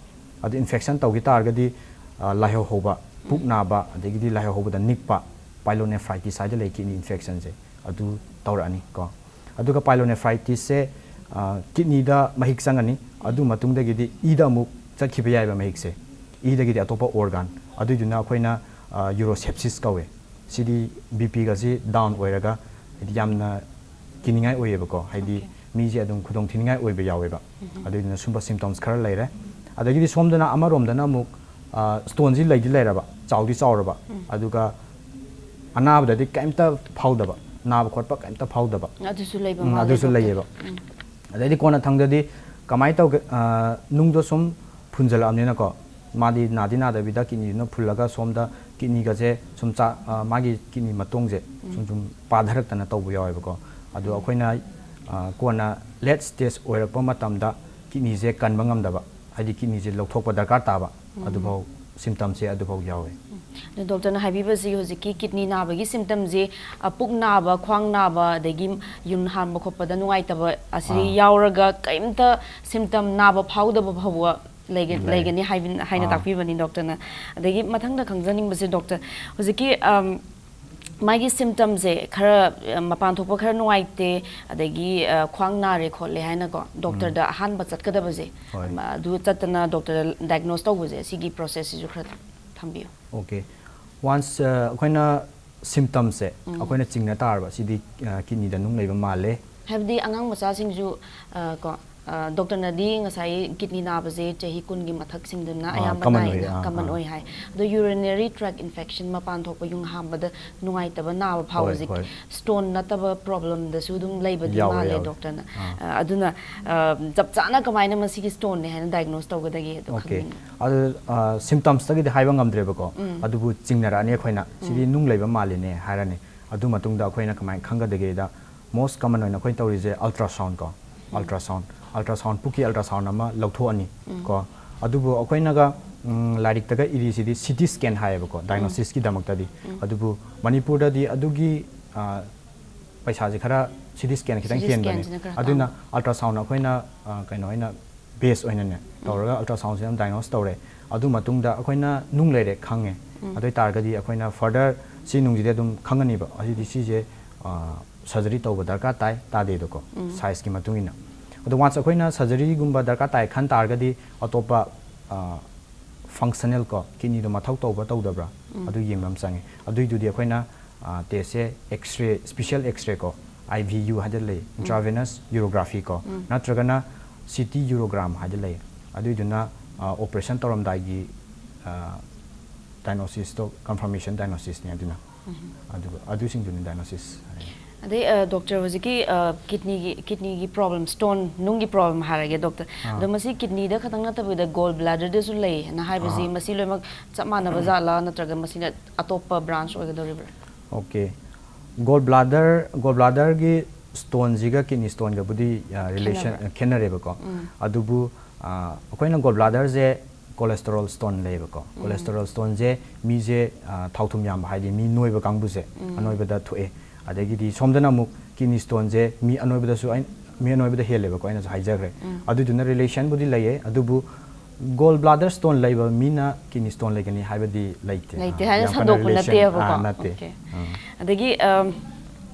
ꯑꯗꯨ ꯏꯟꯐꯦꯛꯁꯟ ꯇꯧꯈꯤ ꯇꯥꯔꯒꯗꯤ, ꯑ, ꯂꯥꯏꯍꯧ ꯍꯧꯕ, ꯄꯨꯛ ꯎꯝ꯫ ꯅꯥꯕ, ꯑꯗꯒꯤꯗꯤ ꯂꯥꯏꯍꯧ ꯍꯧꯕꯗ ꯅꯤꯛꯄ, ꯄꯥꯏꯂꯣꯅꯦꯐ꯭ꯔꯥꯏꯇꯤꯁ ꯍꯥꯏꯗ ꯂꯩ, ꯀꯤꯠꯅꯤ ꯏꯟꯐꯦꯛꯁꯟꯁꯦ, ꯑꯗꯨ ꯇꯧꯔꯛꯑꯅꯤ ꯀꯣ꯫ ꯑꯗꯨꯒ ꯄꯥꯏꯂꯣꯅꯦꯐ꯭ꯔꯥꯏꯇꯤꯁꯁꯦ, ꯑ, ꯀꯤꯠꯅꯤꯗ ꯃꯍꯤꯛ ꯆꯪꯉꯅꯤ, ꯑꯗꯨ ꯃꯇꯨꯡꯗꯒꯤꯗꯤ ꯏꯗ ꯑꯃꯨꯛ ꯆꯠꯈꯤꯕ ꯌꯥꯏꯕ ꯃꯍꯤꯛꯁꯦ, ꯏꯗꯒꯤꯗꯤ ꯑꯇꯣꯞꯄ ꯑꯣꯔꯒꯥꯟ, ꯑꯗꯨꯏꯗꯨꯅ ꯑꯩꯈꯣꯏꯅ, ꯑ, ꯌꯨꯔꯣꯁꯦꯞꯁꯤꯁ ꯀꯧꯋꯦ꯫ ꯁꯤꯗꯤ ꯕꯤ ꯄꯤꯒꯁꯤ ꯗꯥꯎꯟ ꯑꯣꯏꯔꯒ ꯍꯥꯏꯗꯤ ꯌꯥꯝꯅ ꯀꯤꯅꯤꯡꯉꯥꯏ ꯑꯣꯏꯌꯦꯕꯀꯣ, ꯍꯥꯏꯗꯤ ꯑꯣꯀꯦ꯫ ꯃꯤꯁꯦ ꯑꯗꯨꯝ ꯈꯨꯗꯣꯡ ꯊꯤꯅꯤꯡꯉꯥꯏ ꯑꯣꯏꯕ ꯌꯥꯎꯋꯦꯕ꯫ ꯎꯝ꯫ ꯑꯗꯨꯏꯗꯨꯅ ꯁꯨꯝꯕ ꯁꯤꯝꯇꯣꯝꯁ ꯈꯔ ꯂꯩꯔꯦ꯫ ꯑꯗꯒꯤꯗꯤ ꯁꯣꯝꯗꯅ ꯑꯃꯔꯣꯝꯗꯅ ꯑꯃꯨꯛ, ꯑ, ꯁ꯭ꯇꯣꯟꯁꯤ ꯂꯩꯗꯤ ꯂꯩꯔꯕ, ꯆꯥꯎꯗꯤ ꯆꯥꯎꯔꯕ, ꯎꯝ꯫ ꯑꯗꯨꯒ ꯑꯅꯥꯕꯗꯗꯤ ꯀꯩꯝꯇ ꯐꯥꯎꯗꯕ, ꯅꯥꯕ ꯈꯣꯠꯄ ꯀꯩꯝꯇ ꯐꯥꯎꯗꯕ꯫ ꯑꯗꯨꯁꯨ ꯂꯩꯕ ꯎꯝ, ꯃꯥꯜꯂꯦ, ꯑꯗꯨꯁꯨ doctor꯫ ꯂꯩꯌꯦꯕ꯫ ꯑꯗꯩꯗꯤ ꯀꯣꯟꯅ ꯊꯪꯗꯗꯤ ꯀꯃꯥꯏꯅ ꯇꯧꯒꯦ, ꯑ, ꯅꯨꯡꯗꯣ ꯁꯨꯝ ꯐꯨꯟꯖꯜꯂꯛꯑꯕꯅꯤꯅꯀꯣ, ꯃꯥꯗꯤ ꯅꯥꯗꯤ ꯅꯥꯗꯕꯤꯗ ꯀꯤꯗꯅꯤꯗꯨꯅ ꯐꯨꯜꯂꯒ ꯁꯣꯝꯗ ꯀꯤꯗꯅꯤꯒꯁꯦ ꯁꯨꯝ ꯆꯥ-, ꯑ, ꯃꯥꯒꯤ ꯀꯤꯗꯅꯤ ꯃꯇꯣꯡꯁꯦ ꯁꯨꯝ ꯁꯨꯝ ꯄꯥꯊꯔꯛꯇꯅ ꯇꯧꯕ ꯌꯥꯎꯋꯦꯕꯀꯣ꯫ ꯑꯗꯣ ꯑꯩꯈꯣꯏꯅ, ꯑ, ꯀꯣꯟꯅ late stage ꯑꯣꯏꯔꯛꯄ ꯃꯇꯝꯗ ꯀꯤꯗꯅꯤꯁꯦ ꯀꯟꯕ ꯉꯝꯗꯕ, ꯍꯥꯏꯗꯤ ꯀꯤꯗꯅꯤꯁꯦ ꯂꯧꯊꯣꯛꯄ ꯗꯔꯀꯥꯔ ꯇꯥꯕ, ꯑꯗꯨꯐꯥꯎ symptomꯁꯦ ꯑꯗꯨꯐꯥꯎ ꯌꯥꯎꯋꯦ꯫ ꯑꯗꯣ doctorꯅ ꯍꯥꯏꯕꯤꯕꯁꯤ ꯍꯧꯖꯤꯛꯀꯤ ꯀꯤꯗꯅꯤ ꯅꯥꯕꯒꯤ symptomꯁꯤ, ꯑ, ꯄꯨꯛ ꯅꯥꯕ, ꯈ꯭ꯋꯥꯡ ꯅꯥꯕ, ꯑꯗꯒꯤ ꯌꯨꯡ ꯍꯥꯟꯕ ꯈꯣꯠꯄꯗ ꯅꯨꯡꯉꯥꯏꯇꯕ ꯑꯁꯤ ꯑꯥ꯫ ꯌꯥꯎꯔꯒ ꯀꯔꯤꯝꯇ symptom ꯅꯥꯕ ꯐꯥꯎꯗꯕ ꯐꯥꯎꯕ ꯂꯩꯒ-, ꯂꯩ꯫ ꯂꯩꯒꯅꯤ ꯍꯥꯏꯕ-, ꯍꯥꯏꯅ ꯑꯥ꯫ ꯇꯥꯛꯄꯤꯕꯅꯤ doctorꯅ꯫ ꯑꯗꯒꯤ ꯃꯊꯪꯗ ꯈꯪꯖꯅꯤꯡꯕꯁꯦ doctor, ꯍꯧꯖꯤꯛꯀꯤ, ꯑꯝ, ꯃꯥꯒꯤ symptomꯁꯦ ꯈꯔ, ꯑ, ꯃꯄꯥꯟ ꯊꯣꯛꯄ ꯈꯔ ꯅꯨꯡꯉꯥꯏꯇꯦ, ꯑꯗꯒꯤ, ꯑ, ꯈ꯭ꯋꯥꯡ ꯅꯥꯔꯦ ꯈꯣꯠꯂꯦ ꯍꯥꯏꯅꯀꯣ, doctorꯗ ꯑꯍꯥꯟꯕ ꯆꯠꯀꯗꯕꯁꯦ, ꯍꯣꯏ꯫ ꯑꯗꯨ ꯆꯠꯇꯅ doctorꯗ diagnose ꯇꯧꯕꯁꯦ, ꯁꯤꯒꯤ processꯁꯤꯁꯨ ꯈꯔ ꯊꯝꯕꯤꯌꯨ꯫ OK꯫ Once, ꯑ, ꯑꯩꯈꯣꯏꯅ symptomꯁꯦ ꯑꯩꯈꯣꯏꯅ ꯆꯤꯡꯅ ꯇꯥꯔꯕ, ꯁꯤꯗꯤ, ꯑ, ꯀꯤꯗꯅꯤꯗ ꯅꯨꯡ ꯂꯩꯕ ꯃꯥꯜꯂꯦ꯫ ꯍꯥꯏꯕꯗꯤ ꯑꯉꯥꯡ ꯃꯆꯥꯁꯤꯡꯁꯨ, ꯑ, ꯀꯣ, ꯑ, doctorꯅꯗꯤ ꯉꯁꯥꯏ ꯀꯤꯗꯅꯤ ꯅꯥꯕꯁꯦ ꯆꯍꯤ ꯀꯨꯟꯒꯤ ꯃꯊꯛꯁꯤꯡꯗꯅ ꯑꯥ, ꯑꯌꯥꯝꯕ common ꯅꯥꯏꯅ, ꯑꯣꯏꯌꯦ, ꯑꯥ, common ꯑꯥ꯫ ꯑꯣꯏ ꯍꯥꯏ꯫ ꯑꯗꯣ urinary tract infection, ꯃꯄꯥꯟ ꯊꯣꯛꯄ ꯌꯨꯡ ꯍꯥꯟꯕꯗ ꯅꯨꯡꯉꯥꯏꯇꯕ ꯅꯥꯕ ꯍꯣꯏ, ꯐꯥꯎꯕꯁꯦ ꯍꯣꯏ꯫ stone ꯅꯠꯇꯕ problemꯗꯁꯨ ꯑꯗꯨꯝ ꯂꯩꯕꯗꯤ ꯌꯥꯎꯋꯦ, ꯃꯥꯜꯂꯦ ꯌꯥꯎꯋꯦ꯫ doctorꯅ꯫ ꯑꯥ꯫ ꯑ, ꯑꯗꯨꯅ, ꯑ, ꯆꯞ ꯆꯥꯅ ꯀꯃꯥꯏꯅ ꯃꯁꯤꯒꯤ stoneꯅꯦ ꯍꯥꯏꯅ diagnose ꯇꯧꯒꯗꯒꯦ ꯑꯗꯣ OK꯫ ꯈꯪꯅꯤꯡꯉꯤ꯫ ꯑꯗꯨ, ꯑ, symptomsꯇꯒꯤꯗꯤ ꯍꯥꯏꯕ ꯉꯝꯗ꯭ꯔꯦꯕꯀꯣ꯫ ꯑꯗꯨꯕꯨ ꯆꯤꯡꯅꯔꯛꯑꯅꯤ ꯑꯩꯈꯣꯏꯅ, ꯁꯤꯗꯤ ꯅꯨꯡ ꯂꯩꯕ ꯃꯥꯜꯂꯤꯅꯦ ꯍꯥꯏꯔꯅꯤ꯫ ꯑꯗꯨ ꯃꯇꯨꯡꯗ ꯑꯩꯈꯣꯏꯅ ꯀꯃꯥꯏꯅ ꯈꯪꯒꯗꯒꯦꯗ, most common ꯑꯣꯏꯅ ꯑꯩꯈꯣꯏꯅ ꯇꯧꯔꯤꯁꯦ ultrasound ꯀꯣ꯫ Ultrasound, ultrasound, ꯄꯨꯛꯀꯤ ultrasound ꯑꯃ ꯂꯧꯊꯣꯛꯑꯅꯤ ꯀꯣ꯫ ꯑꯗꯨꯕꯨ ꯑꯩꯈꯣꯏꯅꯒ, ꯎꯝ, ꯂꯥꯏꯔꯤꯛꯇꯒ ꯏꯔꯤꯁꯤꯗꯤ CT scan ꯍꯥꯏꯌꯦꯕꯀꯣ, diagnosisꯀꯤꯗꯃꯛꯇꯗꯤ꯫ ꯑꯗꯨꯕꯨ ꯃꯅꯤꯄꯨꯔꯗꯗꯤ ꯑꯗꯨꯒꯤ, ꯑ, ꯄꯩꯁꯥꯁꯦ ꯈꯔ, CT scan ꯈꯤꯇꯪ CT ꯍꯦꯟꯕꯅꯦ꯫ scanꯁꯤꯅ ꯈꯔ ꯑꯗꯨꯅ ꯇꯥꯡꯉꯦ꯫ Ultrasound ꯑꯩꯈꯣꯏꯅ, ꯑ, ꯀꯩꯅꯣ ꯑꯣꯏꯅ, base ꯑꯣꯏꯅꯅꯦ ꯇꯧꯔꯒ ultrasoundꯁꯦ ꯑꯗꯨꯝ diagnose ꯇꯧꯔꯦ꯫ ꯑꯗꯨ ꯃꯇꯨꯡꯗ ꯑꯩꯈꯣꯏꯅ ꯅꯨꯡ ꯂꯩꯔꯦ ꯈꯪꯉꯦ꯫ ꯑꯗꯨ ꯑꯣꯏ ꯇꯥꯔꯒꯗꯤ ꯑꯩꯈꯣꯏꯅ further ꯁꯤ ꯅꯨꯡꯁꯤꯗꯤ ꯑꯗꯨꯝ ꯈꯪꯉꯅꯤꯕ, ꯑꯁꯤꯗꯤ ꯁꯤꯁꯦ, ꯑ, surgery ꯇꯧꯕ ꯗꯔꯀꯥꯔ ꯇꯥꯏ ꯇꯥꯗꯦꯗꯣꯀꯣ, sizeꯀꯤ ꯃꯇꯨꯡ ꯏꯟꯅ꯫ ꯑꯗꯣ once ꯑꯩꯈꯣꯏꯅ surgeryꯒꯨꯝꯕ ꯗꯔꯀꯥꯔ ꯇꯥꯏ ꯈꯟ ꯇꯥꯔꯒꯗꯤ ꯑꯇꯣꯞꯄ, ꯑ, functional ꯀꯣ, ꯀꯤꯗꯅꯤꯗꯣ ꯃꯊꯧ ꯇꯧꯕ꯭ꯔꯥ ꯇꯧꯗꯕ꯭ꯔꯥ, ꯑꯗꯨ ꯌꯦꯡꯕ ꯑꯃ ꯆꯪꯉꯦ꯫ ꯑꯗꯨꯏꯗꯨꯗꯤ ꯑꯩꯈꯣꯏꯅ, ꯑ, testꯁꯦ X-ray, special X-ray ꯀꯣ, IVU ꯍꯥꯏꯗꯅ ꯂꯩ, intravenous urography ꯀꯣ, ꯅꯠꯇ꯭ꯔꯒꯅ CT urogram ꯍꯥꯏꯗꯅ ꯂꯩ꯫ ꯑꯗꯨꯏꯗꯨꯅ, ꯑ, operation ꯇꯧꯔꯝꯗꯥꯏꯒꯤ, ꯑ, diagnosisꯇꯣ confirmation diagnosisꯅꯦ ꯑꯗꯨꯅ꯫ ꯑꯗꯨꯒ ꯑꯗꯨꯁꯤꯡꯗꯨꯅꯤ diagnosis ꯍꯥꯏꯔꯒꯗꯤ꯫ ꯑꯗꯩ ꯗꯣꯛꯇꯔ, ꯍꯧꯖꯤꯛꯀꯤ ꯀꯤꯗꯅꯤꯒꯤ ꯀꯤꯗꯅꯤꯒꯤ ꯄ꯭ꯔꯣꯕ꯭ꯂꯦꯝ, ꯁ꯭ꯇꯣꯟ ꯅꯨꯡꯒꯤ ꯄ꯭ꯔꯣꯕ꯭ꯂꯦꯝ ꯍꯥꯏꯔꯒꯦ ꯗꯣꯛꯇꯔ꯫ ꯑꯥ꯫ ꯑꯗꯣ ꯃꯁꯤ ꯀꯤꯗꯅꯤꯗ ꯈꯛꯇꯪ ꯅꯠꯇꯕꯤꯗ ꯒꯣꯜ ꯕ꯭ꯂꯥꯗꯔꯗꯁꯨ ꯂꯩ ꯍꯥꯏꯅ ꯍꯥꯏꯕꯁꯤ, ꯑꯥ꯫ ꯃꯁꯤ ꯂꯣꯏꯅꯃꯛ ꯆꯞ ꯃꯥꯟꯅꯕ ꯖꯥꯠꯂꯥ, ꯅꯠꯇ꯭ꯔꯒ ꯃꯁꯤꯅ ꯑꯇꯣꯞꯄ ꯕ꯭ꯔꯥꯟꯁ ꯑꯣꯏꯒꯗꯧꯔꯤꯕ꯭ꯔꯥ? Okay, gall bladder, gall bladderꯒꯤ ꯁ꯭ꯇꯣꯟꯁꯤꯒ ꯀꯤꯗꯅꯤ ꯁ꯭ꯇꯣꯟꯒꯕꯨꯗꯤ relation, ꯈꯦꯠꯅꯕ꯭ꯔꯥ? ꯈꯦꯠꯅꯔꯦꯕꯀꯣ꯫ ꯎꯝ꯫ ꯑꯗꯨꯕꯨ ꯑꯩꯈꯣꯏꯅ ꯒꯣꯜ ꯕ꯭ꯂꯥꯗꯔꯁꯦ ꯀꯣꯂꯦꯁꯇꯔꯣꯜ ꯁ꯭ꯇꯣꯟ ꯂꯩꯌꯦꯕꯀꯣ꯫ ꯎꯝ꯫ ꯀꯣꯂꯦꯁꯇꯔꯣꯜ ꯁ꯭ꯇꯣꯟꯁꯦ ꯃꯤꯁꯦ ꯊꯥꯎ ꯊꯨꯝ ꯌꯥꯝꯕ, ꯍꯥꯏꯗꯤ ꯃꯤ ꯅꯣꯏꯕ ꯀꯥꯡꯕꯨꯁꯦ, ꯎꯝ꯫ ꯑꯅꯣꯏꯕꯗ ꯊꯣꯛꯑꯦ꯫ ꯑꯗꯒꯤꯗꯤ ꯁꯣꯝꯗꯅ ꯑꯃꯨꯛ ꯀꯤꯗꯅꯤ ꯁ꯭ꯇꯣꯟꯁꯦ ꯃꯤ ꯑꯅꯣꯏꯕꯗꯁꯨ ꯑꯩ-, ꯃꯤ ꯑꯅꯣꯏꯕꯗ ꯍꯦꯜꯂꯦꯕꯀꯣ, ꯑꯩꯅꯁꯨ ꯍꯥꯏꯖꯈ꯭ꯔꯦ꯫ ꯎꯝ꯫ ꯑꯗꯨꯗꯨꯅ relationꯕꯨꯗꯤ ꯂꯩꯌꯦ, ꯑꯗꯨꯕꯨ ꯒꯣꯜ ꯕ꯭ꯂꯥꯗꯔ ꯁ꯭ꯇꯣꯟ ꯂꯩꯕ ꯃꯤꯅ ꯀꯤꯗꯅꯤ ꯁ꯭ꯇꯣꯟ ꯂꯩꯒꯅꯤ ꯍꯥꯏꯕꯗꯤ ꯂꯩꯇꯦ꯫ ꯂꯩꯇꯦ ꯑꯥ, ꯍꯥꯏꯅ ꯌꯥꯝ ꯀꯟꯅ ꯁꯟꯗꯣꯛꯄ relation, ꯅꯠꯇꯦꯕꯀꯣ꯫ ꯑꯥ, ꯅꯠꯇꯦ꯫ Okay꯫ ꯑꯥ꯫ ꯑꯗꯒꯤ ꯑꯝ,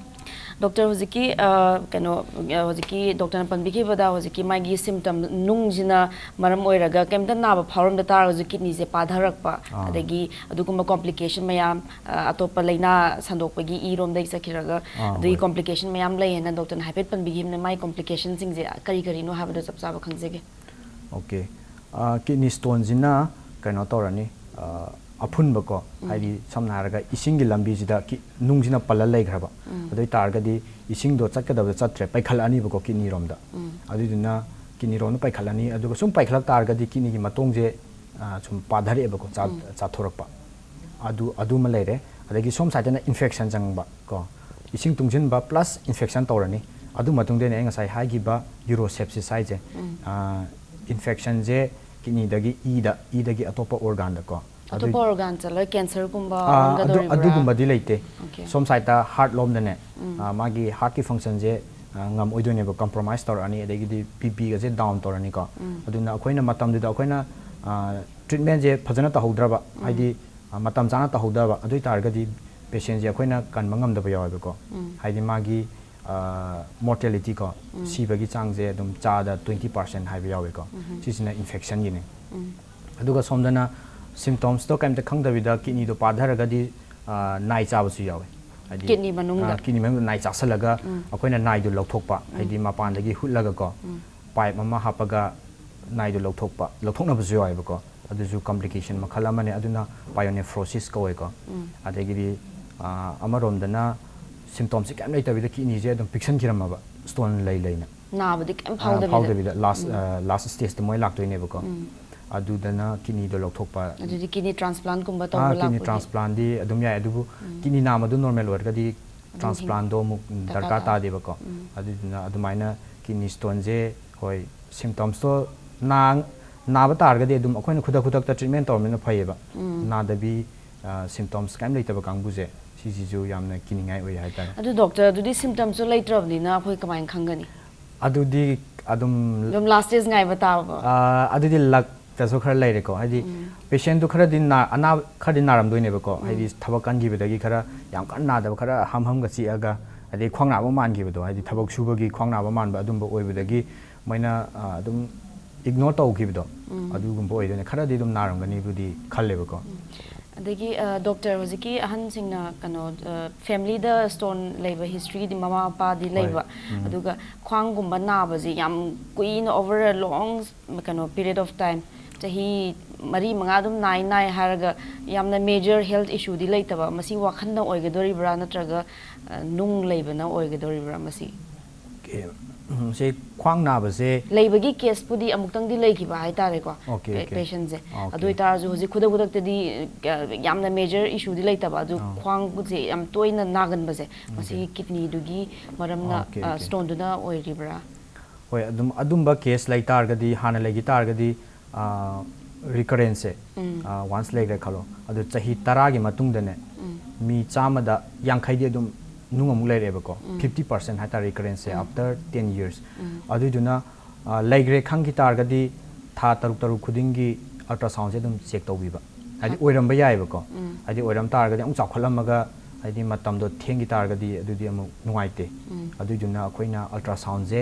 ꯗꯣꯛꯇꯔ, ꯍꯧꯖꯤꯛꯀꯤ ꯑ, ꯀꯩꯅꯣ, ꯑ, ꯍꯧꯖꯤꯛꯀꯤ ꯗꯣꯛꯇꯔꯅ ꯄꯟꯕꯤꯈꯤꯕꯗ ꯍꯧꯖꯤꯛꯀꯤ ꯃꯥꯒꯤ ꯁꯤꯝꯇꯝ ꯅꯨꯡꯁꯤꯅ ꯃꯔꯝ ꯑꯣꯏꯔꯒ ꯀꯩꯝꯇ ꯅꯥꯕ ꯐꯥꯎꯔꯝꯗ ꯇꯥꯔꯒꯁꯨ ꯀꯤꯗꯅꯤꯁꯦ ꯄꯥꯊꯔꯛꯄ, ꯑꯥ꯫ ꯑꯗꯒꯤ ꯑꯗꯨꯒꯨꯝꯕ ꯀꯣꯝꯄ꯭ꯂꯤꯀꯦꯁꯟ ꯃꯌꯥꯝ, ꯑ, ꯑꯇꯣꯞꯄ ꯂꯥꯏꯅꯥ ꯁꯟꯗꯣꯛꯄꯒꯤ ꯏꯔꯣꯝꯗꯒꯤ ꯆꯠꯈꯤꯔꯒ ꯑꯥ, ꯑꯗꯨꯒꯤ ꯍꯣꯏ꯫ ꯀꯣꯝꯄ꯭ꯂꯤꯀꯦꯁꯟ ꯃꯌꯥꯝ ꯂꯩꯌꯦꯅ ꯗꯣꯛꯇꯔꯅ ꯍꯥꯏꯐꯦꯠ ꯄꯟꯕꯤꯈꯤꯕꯅ, ꯃꯥꯒꯤ ꯀꯣꯝꯄ꯭ꯂꯤꯀꯦꯁꯟꯁꯤꯡꯁꯦ ꯀꯔꯤ ꯀꯔꯤꯅꯣ ꯍꯥꯏꯕꯗꯣ ꯆꯞ ꯆꯥꯕ ꯈꯪꯖꯒꯦ꯫ Okay꯫ ꯑ, ꯀꯤꯗꯅꯤ ꯁ꯭ꯇꯣꯟꯁꯤꯅ ꯀꯩꯅꯣ ꯇꯧꯔꯅꯤ, ꯑ, ꯑꯐꯨꯟꯕꯀꯣ, ꯎꯝ꯫ ꯍꯥꯏꯗꯤ ꯁꯝꯅ ꯍꯥꯏꯔꯒ ꯏꯁꯤꯡꯒꯤ ꯂꯝꯕꯤꯁꯤꯗ ꯀꯤ-, ꯅꯨꯡꯁꯤꯅ ꯄꯜꯂ ꯂꯩꯈ꯭ꯔꯕ꯫ ꯎꯝ꯫ ꯑꯗꯨ ꯑꯣꯏ ꯇꯥꯔꯒꯗꯤ ꯏꯁꯤꯡꯗꯣ ꯆꯠꯀꯗꯕꯗ ꯆꯠꯇ꯭ꯔꯦ, ꯄꯩꯈꯠꯂꯛꯑꯅꯤꯕꯀꯣ ꯀꯤꯗꯅꯤꯔꯣꯝꯗ꯫ ꯎꯝ꯫ ꯑꯗꯨꯗꯨꯅ ꯀꯤꯗꯅꯤꯔꯣꯝꯗ ꯄꯩꯈꯠꯂꯅꯤ, ꯑꯗꯨꯒ ꯁꯨꯝ ꯄꯩꯈꯠꯂꯛ ꯇꯥꯔꯒꯗꯤ ꯀꯤꯗꯅꯤꯒꯤ ꯃꯇꯣꯡꯁꯦ, ꯑ, ꯁꯨꯝ ꯄꯥꯊꯔꯛꯑꯦꯕꯀꯣ, ꯆꯥ-, ꯎꯝ꯫ ꯆꯥꯊꯣꯔꯛꯄ꯫ ꯑꯗꯨ, ꯑꯗꯨꯃ ꯂꯩꯔꯦ꯫ ꯑꯗꯒꯤ ꯁꯣꯝ ꯁꯥꯏꯠꯇꯅ ꯏꯟꯐꯦꯛꯁꯟ ꯆꯪꯕ ꯀꯣ, ꯏꯁꯤꯡ ꯇꯨꯡꯁꯤꯟꯕ plus ꯏꯟꯐꯦꯛꯁꯟ ꯇꯧꯔꯅꯤ꯫ ꯑꯗꯨ ꯃꯇꯨꯡꯗꯅꯦ ꯑꯩ ꯉꯁꯥꯏ ꯍꯥꯏꯈꯤꯕ ꯌꯨꯔꯣꯁꯦꯞꯁꯤꯁ ꯍꯥꯏꯁꯦ꯫ ꯎꯝ꯫ ꯑ, ꯏꯟꯐꯦꯛꯁꯟꯁꯦ ꯀꯤꯗꯅꯤꯗꯒꯤ ꯏꯗ, ꯏꯗꯒꯤ ꯑꯇꯣꯞꯄ ꯑꯣꯔꯒꯥꯟꯗꯀꯣ꯫ ꯑꯗꯨ ꯑꯇꯣꯞꯄ ꯑꯣꯔꯒꯥꯟ ꯆꯠꯂꯒ ꯀꯦꯟꯁꯔꯒꯨꯝꯕ ꯑꯥ, ꯑꯗꯨ, ꯑꯣꯟꯒꯗꯧꯔꯤꯕ꯭ꯔꯥ? ꯑꯗꯨꯒꯨꯝꯕꯗꯤ ꯂꯩꯇꯦ꯫ Okay꯫ ꯁꯣꯝ ꯁꯥꯏꯠꯇ ꯍꯥꯔꯠ ꯂꯣꯝꯗꯅꯦ, ꯎꯝ꯫ ꯑꯥ, ꯃꯥꯒꯤ ꯍꯥꯔꯠꯀꯤ ꯐꯪꯁꯟꯁꯦ, ꯑꯥ, ꯉꯝꯃꯣꯏꯗꯣꯏꯅꯦꯕ, ꯀꯝꯄ꯭ꯔꯣꯃꯥꯏꯁ ꯇꯧꯔꯛꯑꯅꯤ, ꯑꯗꯒꯤꯗꯤ ꯕꯤ ꯄꯤꯒꯁꯦ ꯗꯥꯎꯟ ꯇꯧꯔꯅꯤꯀꯣ꯫ ꯎꯝ꯫ ꯑꯗꯨꯅ ꯑꯩꯈꯣꯏꯅ ꯃꯇꯝꯗꯨꯗ ꯑꯩꯈꯣꯏꯅ, ꯑꯥ, ꯇ꯭ꯔꯤꯠꯃꯦꯟꯁꯦ ꯐꯖꯅ ꯇꯧꯍꯧꯗ꯭ꯔꯕ, ꯎꯝ꯫ ꯍꯥꯏꯗꯤ, ꯑꯥ, ꯃꯇꯝ ꯆꯥꯅ ꯇꯧꯍꯧꯗꯕ, ꯑꯗꯨ ꯑꯣꯏ ꯇꯥꯔꯒꯗꯤ ꯄꯦꯁꯦꯟꯁꯦ ꯑꯩꯈꯣꯏꯅ ꯀꯟꯕ ꯉꯝꯗꯕ ꯌꯥꯎꯋꯦꯕꯀꯣ꯫ ꯎꯝ꯫ ꯍꯥꯏꯗꯤ ꯃꯥꯒꯤ, ꯑꯥ, ꯃꯣꯔꯇꯦꯂꯤꯇꯤꯀꯣ, ꯎꯝ꯫ ꯁꯤꯕꯒꯤ ꯆꯥꯡꯁꯦ ꯑꯗꯨꯝ ꯆꯥꯗ twenty percent ꯍꯥꯏꯕ ꯌꯥꯎꯋꯦꯀꯣ꯫ ꯎꯝ꯫ ꯁꯤꯁꯤꯅ ꯏꯟꯐꯦꯛꯁꯟꯒꯤꯅꯦ꯫ ꯎꯝ꯫ ꯑꯗꯨꯒ ꯁꯣꯝꯗꯅ ꯁꯤꯝꯇꯣꯝꯁꯇꯣ ꯀꯩꯝꯇ ꯈꯪꯗꯕꯤꯗ ꯀꯤꯗꯅꯤꯗꯣ ꯄꯥꯊꯔꯒꯗꯤ, ꯑ, ꯅꯥꯏ ꯆꯥꯕꯁꯨ ꯌꯥꯎꯋꯦ꯫ ꯍꯥꯏꯗꯤ, ꯀꯤꯗꯅꯤ ꯃꯅꯨꯡꯗ? ꯑ, ꯀꯤꯗꯅꯤ ꯃꯅꯨꯡꯗ ꯅꯥꯏ ꯆꯥꯁꯜꯂꯒ ꯎꯝ꯫ ꯑꯩꯈꯣꯏꯅ ꯅꯥꯏꯗꯣ ꯂꯧꯊꯣꯛꯄ, ꯎꯝ꯫ ꯍꯥꯏꯗꯤ ꯃꯄꯥꯟꯗꯒꯤ ꯍꯨꯠꯂꯒꯀꯣ, ꯎꯝ꯫ ꯄꯥꯏꯞ ꯑꯃ ꯍꯥꯞꯄꯒ ꯅꯥꯏꯗꯣ ꯂꯧꯊꯣꯛꯄ, ꯂꯧꯊꯣꯛꯅꯕꯁꯨ ꯌꯥꯎꯋꯦꯕꯀꯣ꯫ ꯑꯗꯨꯁꯨ ꯀꯝꯄ꯭ꯂꯤꯀꯦꯁꯟ ꯃꯈꯜ ꯑꯃꯅꯦ, ꯑꯗꯨꯅ ꯄꯥꯏꯑꯣꯅꯦꯐ꯭ꯔꯣꯁꯤꯁ ꯀꯧꯋꯦꯀꯣ꯫ ꯎꯝ꯫ ꯑꯗꯒꯤꯗꯤ, ꯑꯥ, ꯑꯃꯔꯣꯝꯗꯅ symptomꯁꯦ ꯀꯩꯝ ꯂꯩꯇꯕꯤꯗ kidneyꯁꯦ ꯑꯗꯨꯝ ꯄꯤꯛꯁꯟꯈꯤꯔꯝꯃꯕ, stone ꯂꯩ ꯂꯩꯅ꯫ ꯅꯥꯕꯗꯤ ꯀꯩꯝ ꯑꯥ, ꯐꯥꯎꯗꯕꯤꯗ꯫ ꯐꯥꯎꯗꯕꯤꯗ last, ꯑꯥ, last stageꯇ ꯃꯣꯏ ꯂꯥꯛꯇꯣꯏꯅꯦꯕꯀꯣ꯫ ꯑꯗꯨꯗꯅ kidneyꯗꯣ ꯂꯧꯊꯣꯛꯄ꯫ ꯑꯗꯨꯗꯤ kidney transplantꯀꯨꯝꯕ ꯑꯥ, ꯇꯧꯕ kidney ꯂꯥꯛꯄꯒꯤ? Transplantꯗꯤ ꯑꯗꯨꯝ ꯌꯥꯏ, ꯑꯗꯨꯕꯨ kidney ꯅꯥꯝ ꯑꯗꯨ normal ꯑꯣꯏꯔꯒꯗꯤ ꯑꯗꯨꯝ transplantꯗꯣ ꯑꯃꯨꯛ ꯗꯔꯀꯥꯔ ꯗꯔꯀꯥꯔ ꯇꯥꯗꯦ꯫ ꯇꯥꯗꯦꯕꯀꯣ꯫ ꯑꯗꯨꯗꯨꯅ ꯑꯗꯨꯃꯥꯏꯅ kidney stoneꯁꯦ, ꯍꯣꯏ, symptomsꯇꯣ ꯅꯥ-, ꯅꯥꯕ ꯇꯥꯔꯒꯗꯤ ꯑꯗꯨꯝ ꯑꯩꯈꯣꯏꯅ ꯈꯨꯗꯛ ꯈꯨꯗꯛꯇ treatment ꯇꯧꯔꯕꯅꯤꯅ ꯐꯩꯌꯦꯕ꯫ ꯅꯥꯗꯕꯤ, ꯑꯥ, symptoms ꯀꯔꯤꯝ ꯂꯩꯇꯕ ꯀꯥꯡꯕꯨꯁꯦ, ꯁꯤꯁꯤꯁꯨ ꯌꯥꯝꯅ ꯀꯤꯅꯤꯡꯉꯥꯏ ꯑꯣꯏ ꯍꯥꯏꯇꯥꯔꯦ꯫ ꯑꯗꯨ doctor, ꯑꯗꯨꯗꯤ symptomsꯁꯨ ꯂꯩꯇ꯭ꯔꯕꯅꯤꯅ ꯑꯩꯈꯣꯏ ꯀꯃꯥꯏꯅ ꯈꯪꯒꯅꯤ? ꯑꯗꯨꯗꯤ ꯑꯗꯨꯝ, ꯑꯗꯨꯝ last stage ꯉꯥꯏꯕ ꯇꯥꯕ? ꯑꯥ, ꯑꯗꯨꯗꯤ luckꯇꯁꯨ ꯈꯔ ꯂꯩꯔꯦꯀꯣ, ꯍꯥꯏꯗꯤ patientꯇꯨ ꯈꯔꯗꯤ ꯅꯥ-, ꯑꯅꯥꯕ ꯈꯔꯗꯤ ꯅꯥꯔꯝꯗꯣꯏꯅꯦꯕꯀꯣ, ꯍꯥꯏꯗꯤ ꯊꯕꯛ ꯀꯟꯈꯤꯕꯗꯒꯤ ꯈꯔ ꯌꯥꯝ ꯀꯟꯅ ꯅꯥꯗꯕ, ꯈꯔ ꯍꯝ ꯍꯝꯒ ꯆꯤꯛꯑꯒ, ꯑꯗꯩ ꯈ꯭ꯋꯥꯡ ꯅꯥꯕ ꯃꯥꯟꯈꯤꯕꯗꯣ, ꯍꯥꯏꯗꯤ ꯊꯕꯛ ꯁꯨꯕꯒꯤ ꯈ꯭ꯋꯥꯡ ꯅꯥꯕ ꯃꯥꯟꯕ ꯑꯗꯨꯝꯕ ꯑꯣꯏꯕꯗꯒꯤ ꯃꯣꯏꯅ, ꯑꯥ, ꯑꯗꯨꯝ ignore ꯇꯧꯈꯤꯕꯗꯣ, ꯑꯗꯨꯒꯨꯝꯕ ꯑꯣꯏꯗꯣꯏꯅꯦ꯫ ꯈꯔꯗꯤ ꯑꯗꯨꯝ ꯅꯥꯔꯝꯒꯅꯤꯕꯨꯗꯤ ꯈꯜꯂꯦꯕꯀꯣ꯫ ꯑꯗꯒꯤ, ꯑ, doctor, ꯍꯧꯖꯤꯛꯀꯤ ꯑꯍꯟꯁꯤꯡꯅ ꯀꯩꯅꯣ, ꯑ, familyꯗ stone ꯂꯩꯕ historyꯗꯤ ꯃꯃꯥ ꯃꯄꯥꯗꯤ ꯍꯣꯏ꯫ ꯂꯩꯕ, ꯎꯝ꯫ ꯑꯗꯨꯒ ꯈ꯭ꯋꯥꯡꯒꯨꯝꯕ ꯅꯥꯕꯁꯤ ꯌꯥꯝ ꯀꯨꯏꯅ, over a long, ꯀꯩꯅꯣ, period of time, ꯆꯍꯤ ꯃꯔꯤ ꯃꯉꯥ ꯑꯗꯨꯝ ꯅꯥꯏ ꯅꯥꯏ ꯍꯥꯏꯔꯒ ꯌꯥꯝꯅ major health issueꯗꯤ ꯂꯩꯇꯕ, ꯃꯁꯤ ꯋꯥꯈꯜꯅ ꯑꯣꯏꯒꯗꯣꯔꯤꯕ꯭ꯔꯥ ꯅꯠꯇ꯭ꯔꯒ, ꯑ, ꯅꯨꯡ ꯂꯩꯕꯅ ꯑꯣꯏꯒꯗꯣꯔꯤꯕ꯭ꯔꯥ ꯃꯁꯤ? Okay, ꯎꯝ, ꯁꯤ ꯈ꯭ꯋꯥꯡ ꯅꯥꯕꯁꯦ ꯂꯩꯕꯒꯤ caseꯄꯨꯗꯤ ꯑꯃꯨꯛꯇꯪꯗꯤ ꯂꯩꯈꯤꯕ ꯍꯥꯏꯇꯥꯔꯦꯀꯣ, Okay, pa-, okay. patientꯁꯦ꯫ Okay. ꯑꯗꯨ ꯑꯣꯏꯇꯥꯔꯁꯨ ꯍꯧꯖꯤꯛ ꯈꯨꯗꯛ ꯈꯨꯗꯛꯇꯗꯤ, ꯑ, ꯌꯥꯝꯅ major issueꯗꯤ ꯂꯩꯇꯕ, ꯑꯗꯨ ꯑꯥ꯫ ꯈ꯭ꯋꯥꯡꯁꯦ ꯌꯥꯝ ꯇꯣꯏꯅ ꯅꯥꯒꯟꯕꯁꯦ, ꯃꯁꯤ kidneyꯗꯨꯒꯤ ꯃꯔꯝꯅ, Okay, ꯑ, okay. stoneꯗꯨꯅ ꯑꯣꯏꯔꯤꯕ꯭ꯔꯥ? ꯍꯣꯏ, ꯑꯗꯨꯝ ꯑꯗꯨꯝꯕ case ꯂꯩ ꯇꯥꯔꯒꯗꯤ, ꯍꯥꯟꯅ ꯂꯩꯈꯤ ꯇꯥꯔꯒꯗꯤ, ꯑꯥ, recurrenceꯁꯦ, ꯑꯥ, once ꯂꯩꯈ꯭ꯔꯦ ꯈꯜꯂꯣ, ꯑꯗꯨ ꯆꯍꯤ ꯇꯔꯥꯒꯤ ꯃꯇꯨꯡꯗꯅꯦ, ꯃꯤ ꯆꯥꯝꯃꯗ ꯌꯥꯡꯈꯩꯗꯤ ꯑꯗꯨꯝ ꯅꯨꯡ ꯑꯃꯨꯛ ꯂꯩꯔꯛꯑꯦꯕꯀꯣ, fifty percent ꯍꯥꯏꯇꯥꯔꯦ recurrenceꯁꯦ, after ten years꯫ ꯑꯗꯨꯏꯗꯨꯅ, ꯑꯥ, ꯂꯩꯈ꯭ꯔꯦ ꯈꯪꯈꯤ ꯇꯥꯔꯒꯗꯤ ꯊꯥ ꯇꯔꯨꯛ ꯇꯔꯨꯛ ꯈꯨꯗꯤꯡꯒꯤ ultrasoundꯁꯦ ꯑꯗꯨꯝ check ꯇꯧꯕꯤꯕ꯫ ꯍꯥꯏꯗꯤ ꯑꯣꯏꯔꯝꯕ ꯌꯥꯏꯑꯕꯀꯣ꯫ ꯍꯥꯏꯗꯤ ꯑꯣꯏꯔꯝ ꯇꯥꯔꯒꯗꯤ ꯑꯃꯨꯛ ꯆꯥꯎꯈꯠꯂꯝꯃꯒ, ꯍꯥꯏꯗꯤ ꯃꯇꯝꯗꯣ ꯊꯦꯡꯈꯤ ꯇꯥꯔꯒꯗꯤ ꯑꯗꯨꯗꯤ ꯑꯃꯨꯛ ꯅꯨꯡꯉꯥꯏꯇꯦ꯫ ꯑꯗꯨꯏꯗꯨꯅ ꯑꯩꯈꯣꯏꯅ ultrasoundꯁꯦ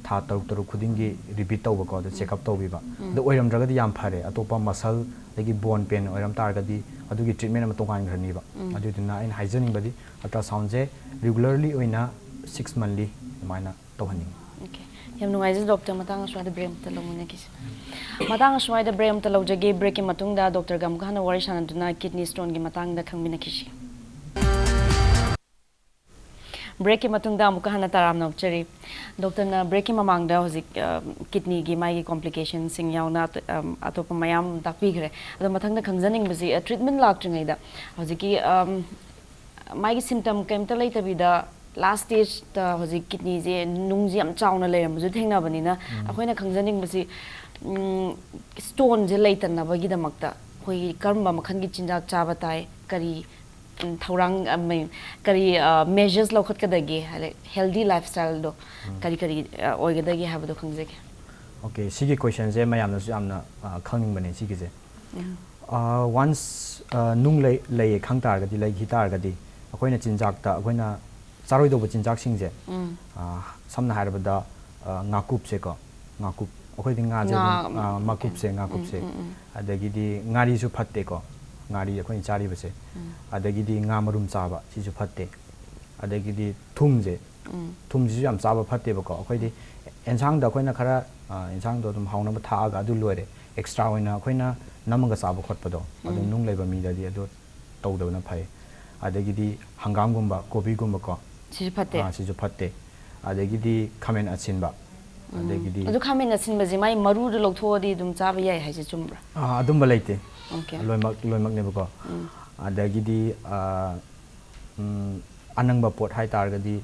ꯊꯥ ꯇꯔꯨꯛ ꯇꯔꯨꯛ ꯈꯨꯗꯤꯡꯒꯤ repeat ꯇꯧꯕꯀꯣ, ꯑꯗꯨ check up ꯇꯧꯕꯤꯕ꯫ ꯑꯗꯨ ꯑꯣꯏꯔꯝꯗ꯭ꯔꯒꯗꯤ ꯌꯥꯝ ꯐꯔꯦ, ꯑꯇꯣꯞꯄ muscle ꯑꯗꯒꯤ bone pain ꯑꯣꯏꯔꯝ ꯇꯥꯔꯒꯗꯤ ꯑꯗꯨꯒꯤ treatment ꯑꯃ ꯇꯣꯉꯥꯟꯈ꯭ꯔꯅꯤꯕ꯫ ꯑꯗꯨꯗꯨꯅ ꯑꯩꯅ ꯍꯥꯏꯖꯅꯤꯡꯕꯗꯤ ultrasoundꯁꯦ regularly ꯑꯣꯏꯅ six monthly ꯑꯗꯨꯃꯥꯏꯅ ꯇꯧꯍꯟꯅꯤꯡꯉꯤ꯫ Okay, ꯌꯥꯝ ꯅꯨꯡꯉꯥꯏꯖꯩ doctor, ꯃꯇꯥꯡ ꯑꯁ꯭ꯋꯥꯏꯗ break ꯑꯃꯇ ꯂꯧꯃꯤꯟꯅꯈꯤꯁꯤ꯫ ꯃꯇꯥꯡ ꯑꯁ꯭ꯋꯥꯏꯗ break ꯑꯃꯇ ꯂꯧꯖꯒꯦ꯫ Breakꯀꯤ ꯃꯇꯨꯡꯗ doctorꯒ ꯑꯃꯨꯛ ꯍꯟꯅ ꯋꯥꯔꯤ ꯁꯥꯟꯅꯗꯨꯅ kidney stoneꯒꯤ ꯃꯇꯥꯡꯗ ꯈꯪꯃꯤꯟꯅꯈꯤꯁꯤ꯫ ꯕ꯭ꯔꯦꯛꯀꯤ ꯃꯇꯨꯡꯗ ꯑꯃꯨꯛꯀ ꯍꯟꯅ ꯇꯔꯥꯝꯅ ꯑꯣꯛꯆꯔꯤ꯫ ꯗꯣꯛꯇꯔꯅ ꯕ꯭ꯔꯦꯛꯀꯤ ꯃꯃꯥꯡꯗ ꯍꯧꯖꯤꯛ, ꯑ, ꯀꯤꯗꯅꯤꯒꯤ ꯃꯥꯒꯤ ꯀꯣꯝꯄ꯭ꯂꯤꯀꯦꯁꯟꯁꯤꯡ ꯌꯥꯎꯅ ꯑꯇꯣ-, ꯑꯝ, ꯑꯇꯣꯞꯄ ꯃꯌꯥꯝ ꯑꯃ ꯇꯥꯛꯄꯤꯈ꯭ꯔꯦ꯫ ꯑꯗꯣ ꯃꯊꯪꯗ ꯈꯪꯖꯅꯤꯡꯕꯁꯤ, ꯑ, ꯇ꯭ꯔꯤꯠꯃꯦꯟ ꯂꯥꯛꯇ꯭ꯔꯤꯉꯩꯗ ꯍꯧꯖꯤꯛꯀꯤ, ꯑꯝ, ꯃꯥꯒꯤ ꯁꯤꯝꯇꯝ ꯀꯩꯝꯇ ꯂꯩꯇꯕꯤꯗ ꯂꯥꯁ ꯁ꯭ꯇꯦꯖꯇ ꯍꯧꯖꯤꯛ ꯀꯤꯗꯅꯤꯁꯦ ꯅꯨꯡꯁꯦ ꯌꯥꯝ ꯆꯥꯎꯅ ꯂꯩꯔꯝꯕꯁꯨ ꯊꯦꯡꯅꯕꯅꯤꯅ, ꯑꯩꯈꯣꯏꯅ ꯈꯪꯖꯅꯤꯡꯕꯁꯤ, ꯎꯝ, ꯁ꯭ꯇꯣꯟꯁꯦ ꯂꯩꯇꯅꯕꯒꯤꯗꯃꯛꯇ ꯑꯩꯈꯣꯏꯒꯤ ꯀꯔꯝꯕ ꯃꯈꯜꯒꯤ ꯆꯤꯟꯖꯥꯛ ꯆꯥꯕ ꯇꯥꯏ, ꯀꯔꯤ, ꯎꯝ, ꯊꯧꯔꯥꯡ, ꯑ, ꯃꯩ-, ꯀꯔꯤ, ꯑ, ꯃꯦꯖꯔꯁ ꯂꯧꯈꯠꯀꯗꯒꯦ, ꯍꯥꯏꯗꯤ ꯍꯦꯜꯗꯤ ꯂꯥꯏꯐ ꯁ꯭ꯇꯥꯏꯜꯗꯣ ꯀꯔꯤ ꯀꯔꯤ, ꯑ, ꯑꯣꯏꯒꯗꯒꯦ ꯍꯥꯏꯕꯗꯣ ꯈꯪꯖꯒꯦ꯫ ꯑꯣꯀꯦ, ꯁꯤꯒꯤ ꯀꯣꯏꯁꯟꯁꯦ ꯃꯌꯥꯝꯅꯁꯨ ꯌꯥꯝꯅ, ꯑ, ꯈꯪꯅꯤꯡꯕꯅꯦ ꯁꯤꯒꯤꯁꯦ꯫ ꯋꯥꯟꯁ ꯅꯨꯡ ꯂꯩ, ꯂꯩꯌꯦ ꯈꯪ ꯇꯥꯔꯒꯗꯤ, ꯂꯩꯈꯤ ꯇꯥꯔꯒꯗꯤ, ꯑꯩꯈꯣꯏꯅ ꯆꯤꯟꯖꯥꯛꯇ, ꯑꯩꯈꯣꯏꯅ ꯆꯥꯔꯣꯏꯗꯧꯕ ꯆꯤꯟꯖꯥꯛꯁꯤꯡꯁꯦ, ꯑ, ꯁꯝꯅ ꯍꯥꯏꯔꯕꯗ, ꯑ, ꯉꯥꯀꯨꯞꯁꯦꯀꯣ, ꯉꯥꯀꯨꯞ, ꯑꯩꯈꯣꯏꯗꯤ ꯉꯥꯁꯦ ꯉꯥ, ꯑꯗꯨꯝ, ꯑ, ꯎꯝ, ꯃꯀꯨꯞꯁꯦ, ꯎꯝ, ꯉꯥꯀꯨꯞꯁꯦ꯫ ꯎꯝ, ꯎꯝ, ꯎꯝ꯫ ꯑꯗꯒꯤꯗꯤ ꯉꯥꯔꯤꯁꯨ ꯐꯠꯇꯦꯀꯣ, ꯉꯥꯔꯤ ꯑꯩꯈꯣꯏꯅ ꯆꯥꯔꯤꯕꯁꯦ꯫ ꯑꯗꯒꯤꯗꯤ ꯉꯥ ꯃꯔꯨꯝ ꯆꯥꯕ, ꯁꯤꯁꯨ ꯐꯠꯇꯦ꯫ ꯑꯗꯒꯤꯗꯤ ꯊꯨꯝꯁꯦ, ꯎꯝ꯫ ꯊꯨꯝꯁꯤꯁꯨ ꯌꯥꯝ ꯆꯥꯕ ꯐꯠꯇꯦꯕꯀꯣ꯫ ꯑꯩꯈꯣꯏꯗꯤ ꯑꯦꯟꯁꯥꯡꯗ ꯑꯩꯈꯣꯏꯅ ꯈꯔ, ꯑ, ꯑꯦꯟꯁꯥꯡꯗꯣ ꯑꯗꯨꯝ ꯍꯥꯎꯅꯕ ꯊꯥꯛꯑꯒ ꯑꯗꯨ ꯂꯣꯏꯔꯦ꯫ ꯑꯦꯛꯁꯇ꯭ꯔꯥ ꯑꯣꯏꯅ ꯑꯩꯈꯣꯏꯅ ꯅꯝꯃꯒ ꯆꯥꯕ ꯈꯣꯠꯄꯗꯣ, ꯑꯗꯨꯝ ꯎꯝ꯫ ꯅꯨꯡ ꯂꯩꯕ ꯃꯤꯗꯗꯤ ꯑꯗꯨ ꯇꯧꯗꯕꯅ ꯐꯩ꯫ ꯑꯗꯒꯤꯗꯤ ꯍꯪꯒꯥꯝꯒꯨꯝꯕ, ꯀꯣꯕꯤꯒꯨꯝꯕꯀꯣ꯫ ꯁꯤꯁꯨ ꯐꯠꯇꯦ? ꯑꯥ, ꯁꯤꯁꯨ ꯐꯠꯇꯦ꯫ ꯑꯗꯒꯤꯗꯤ ꯈꯥꯃꯦꯟ ꯑꯁꯤꯟꯕ꯫ ꯎꯝ꯫ ꯑꯗꯒꯤꯗꯤ ꯑꯗꯨ ꯈꯥꯃꯦꯟ ꯑꯁꯤꯟꯕꯁꯦ ꯃꯥꯏ ꯃꯔꯨꯗꯣ ꯂꯧꯊꯣꯛꯑꯗꯤ ꯑꯗꯨꯝ ꯆꯥꯕ ꯌꯥꯏ ꯍꯥꯏꯁꯦ ꯆꯨꯝꯕ꯭ꯔꯥ? ꯑꯥ, ꯑꯗꯨꯝꯕ ꯂꯩꯇꯦ꯫ ꯑꯣꯀꯦ꯫ ꯂꯣꯏꯃꯛ, ꯂꯣꯏꯃꯛꯅꯦꯕꯀꯣ꯫ ꯎꯝ꯫ ꯑꯗꯒꯤꯗꯤ, ꯑꯥ, ꯎꯝ, ꯑꯅꯪꯕ ꯄꯣꯠ ꯍꯥꯏꯇꯥꯔꯒꯗꯤ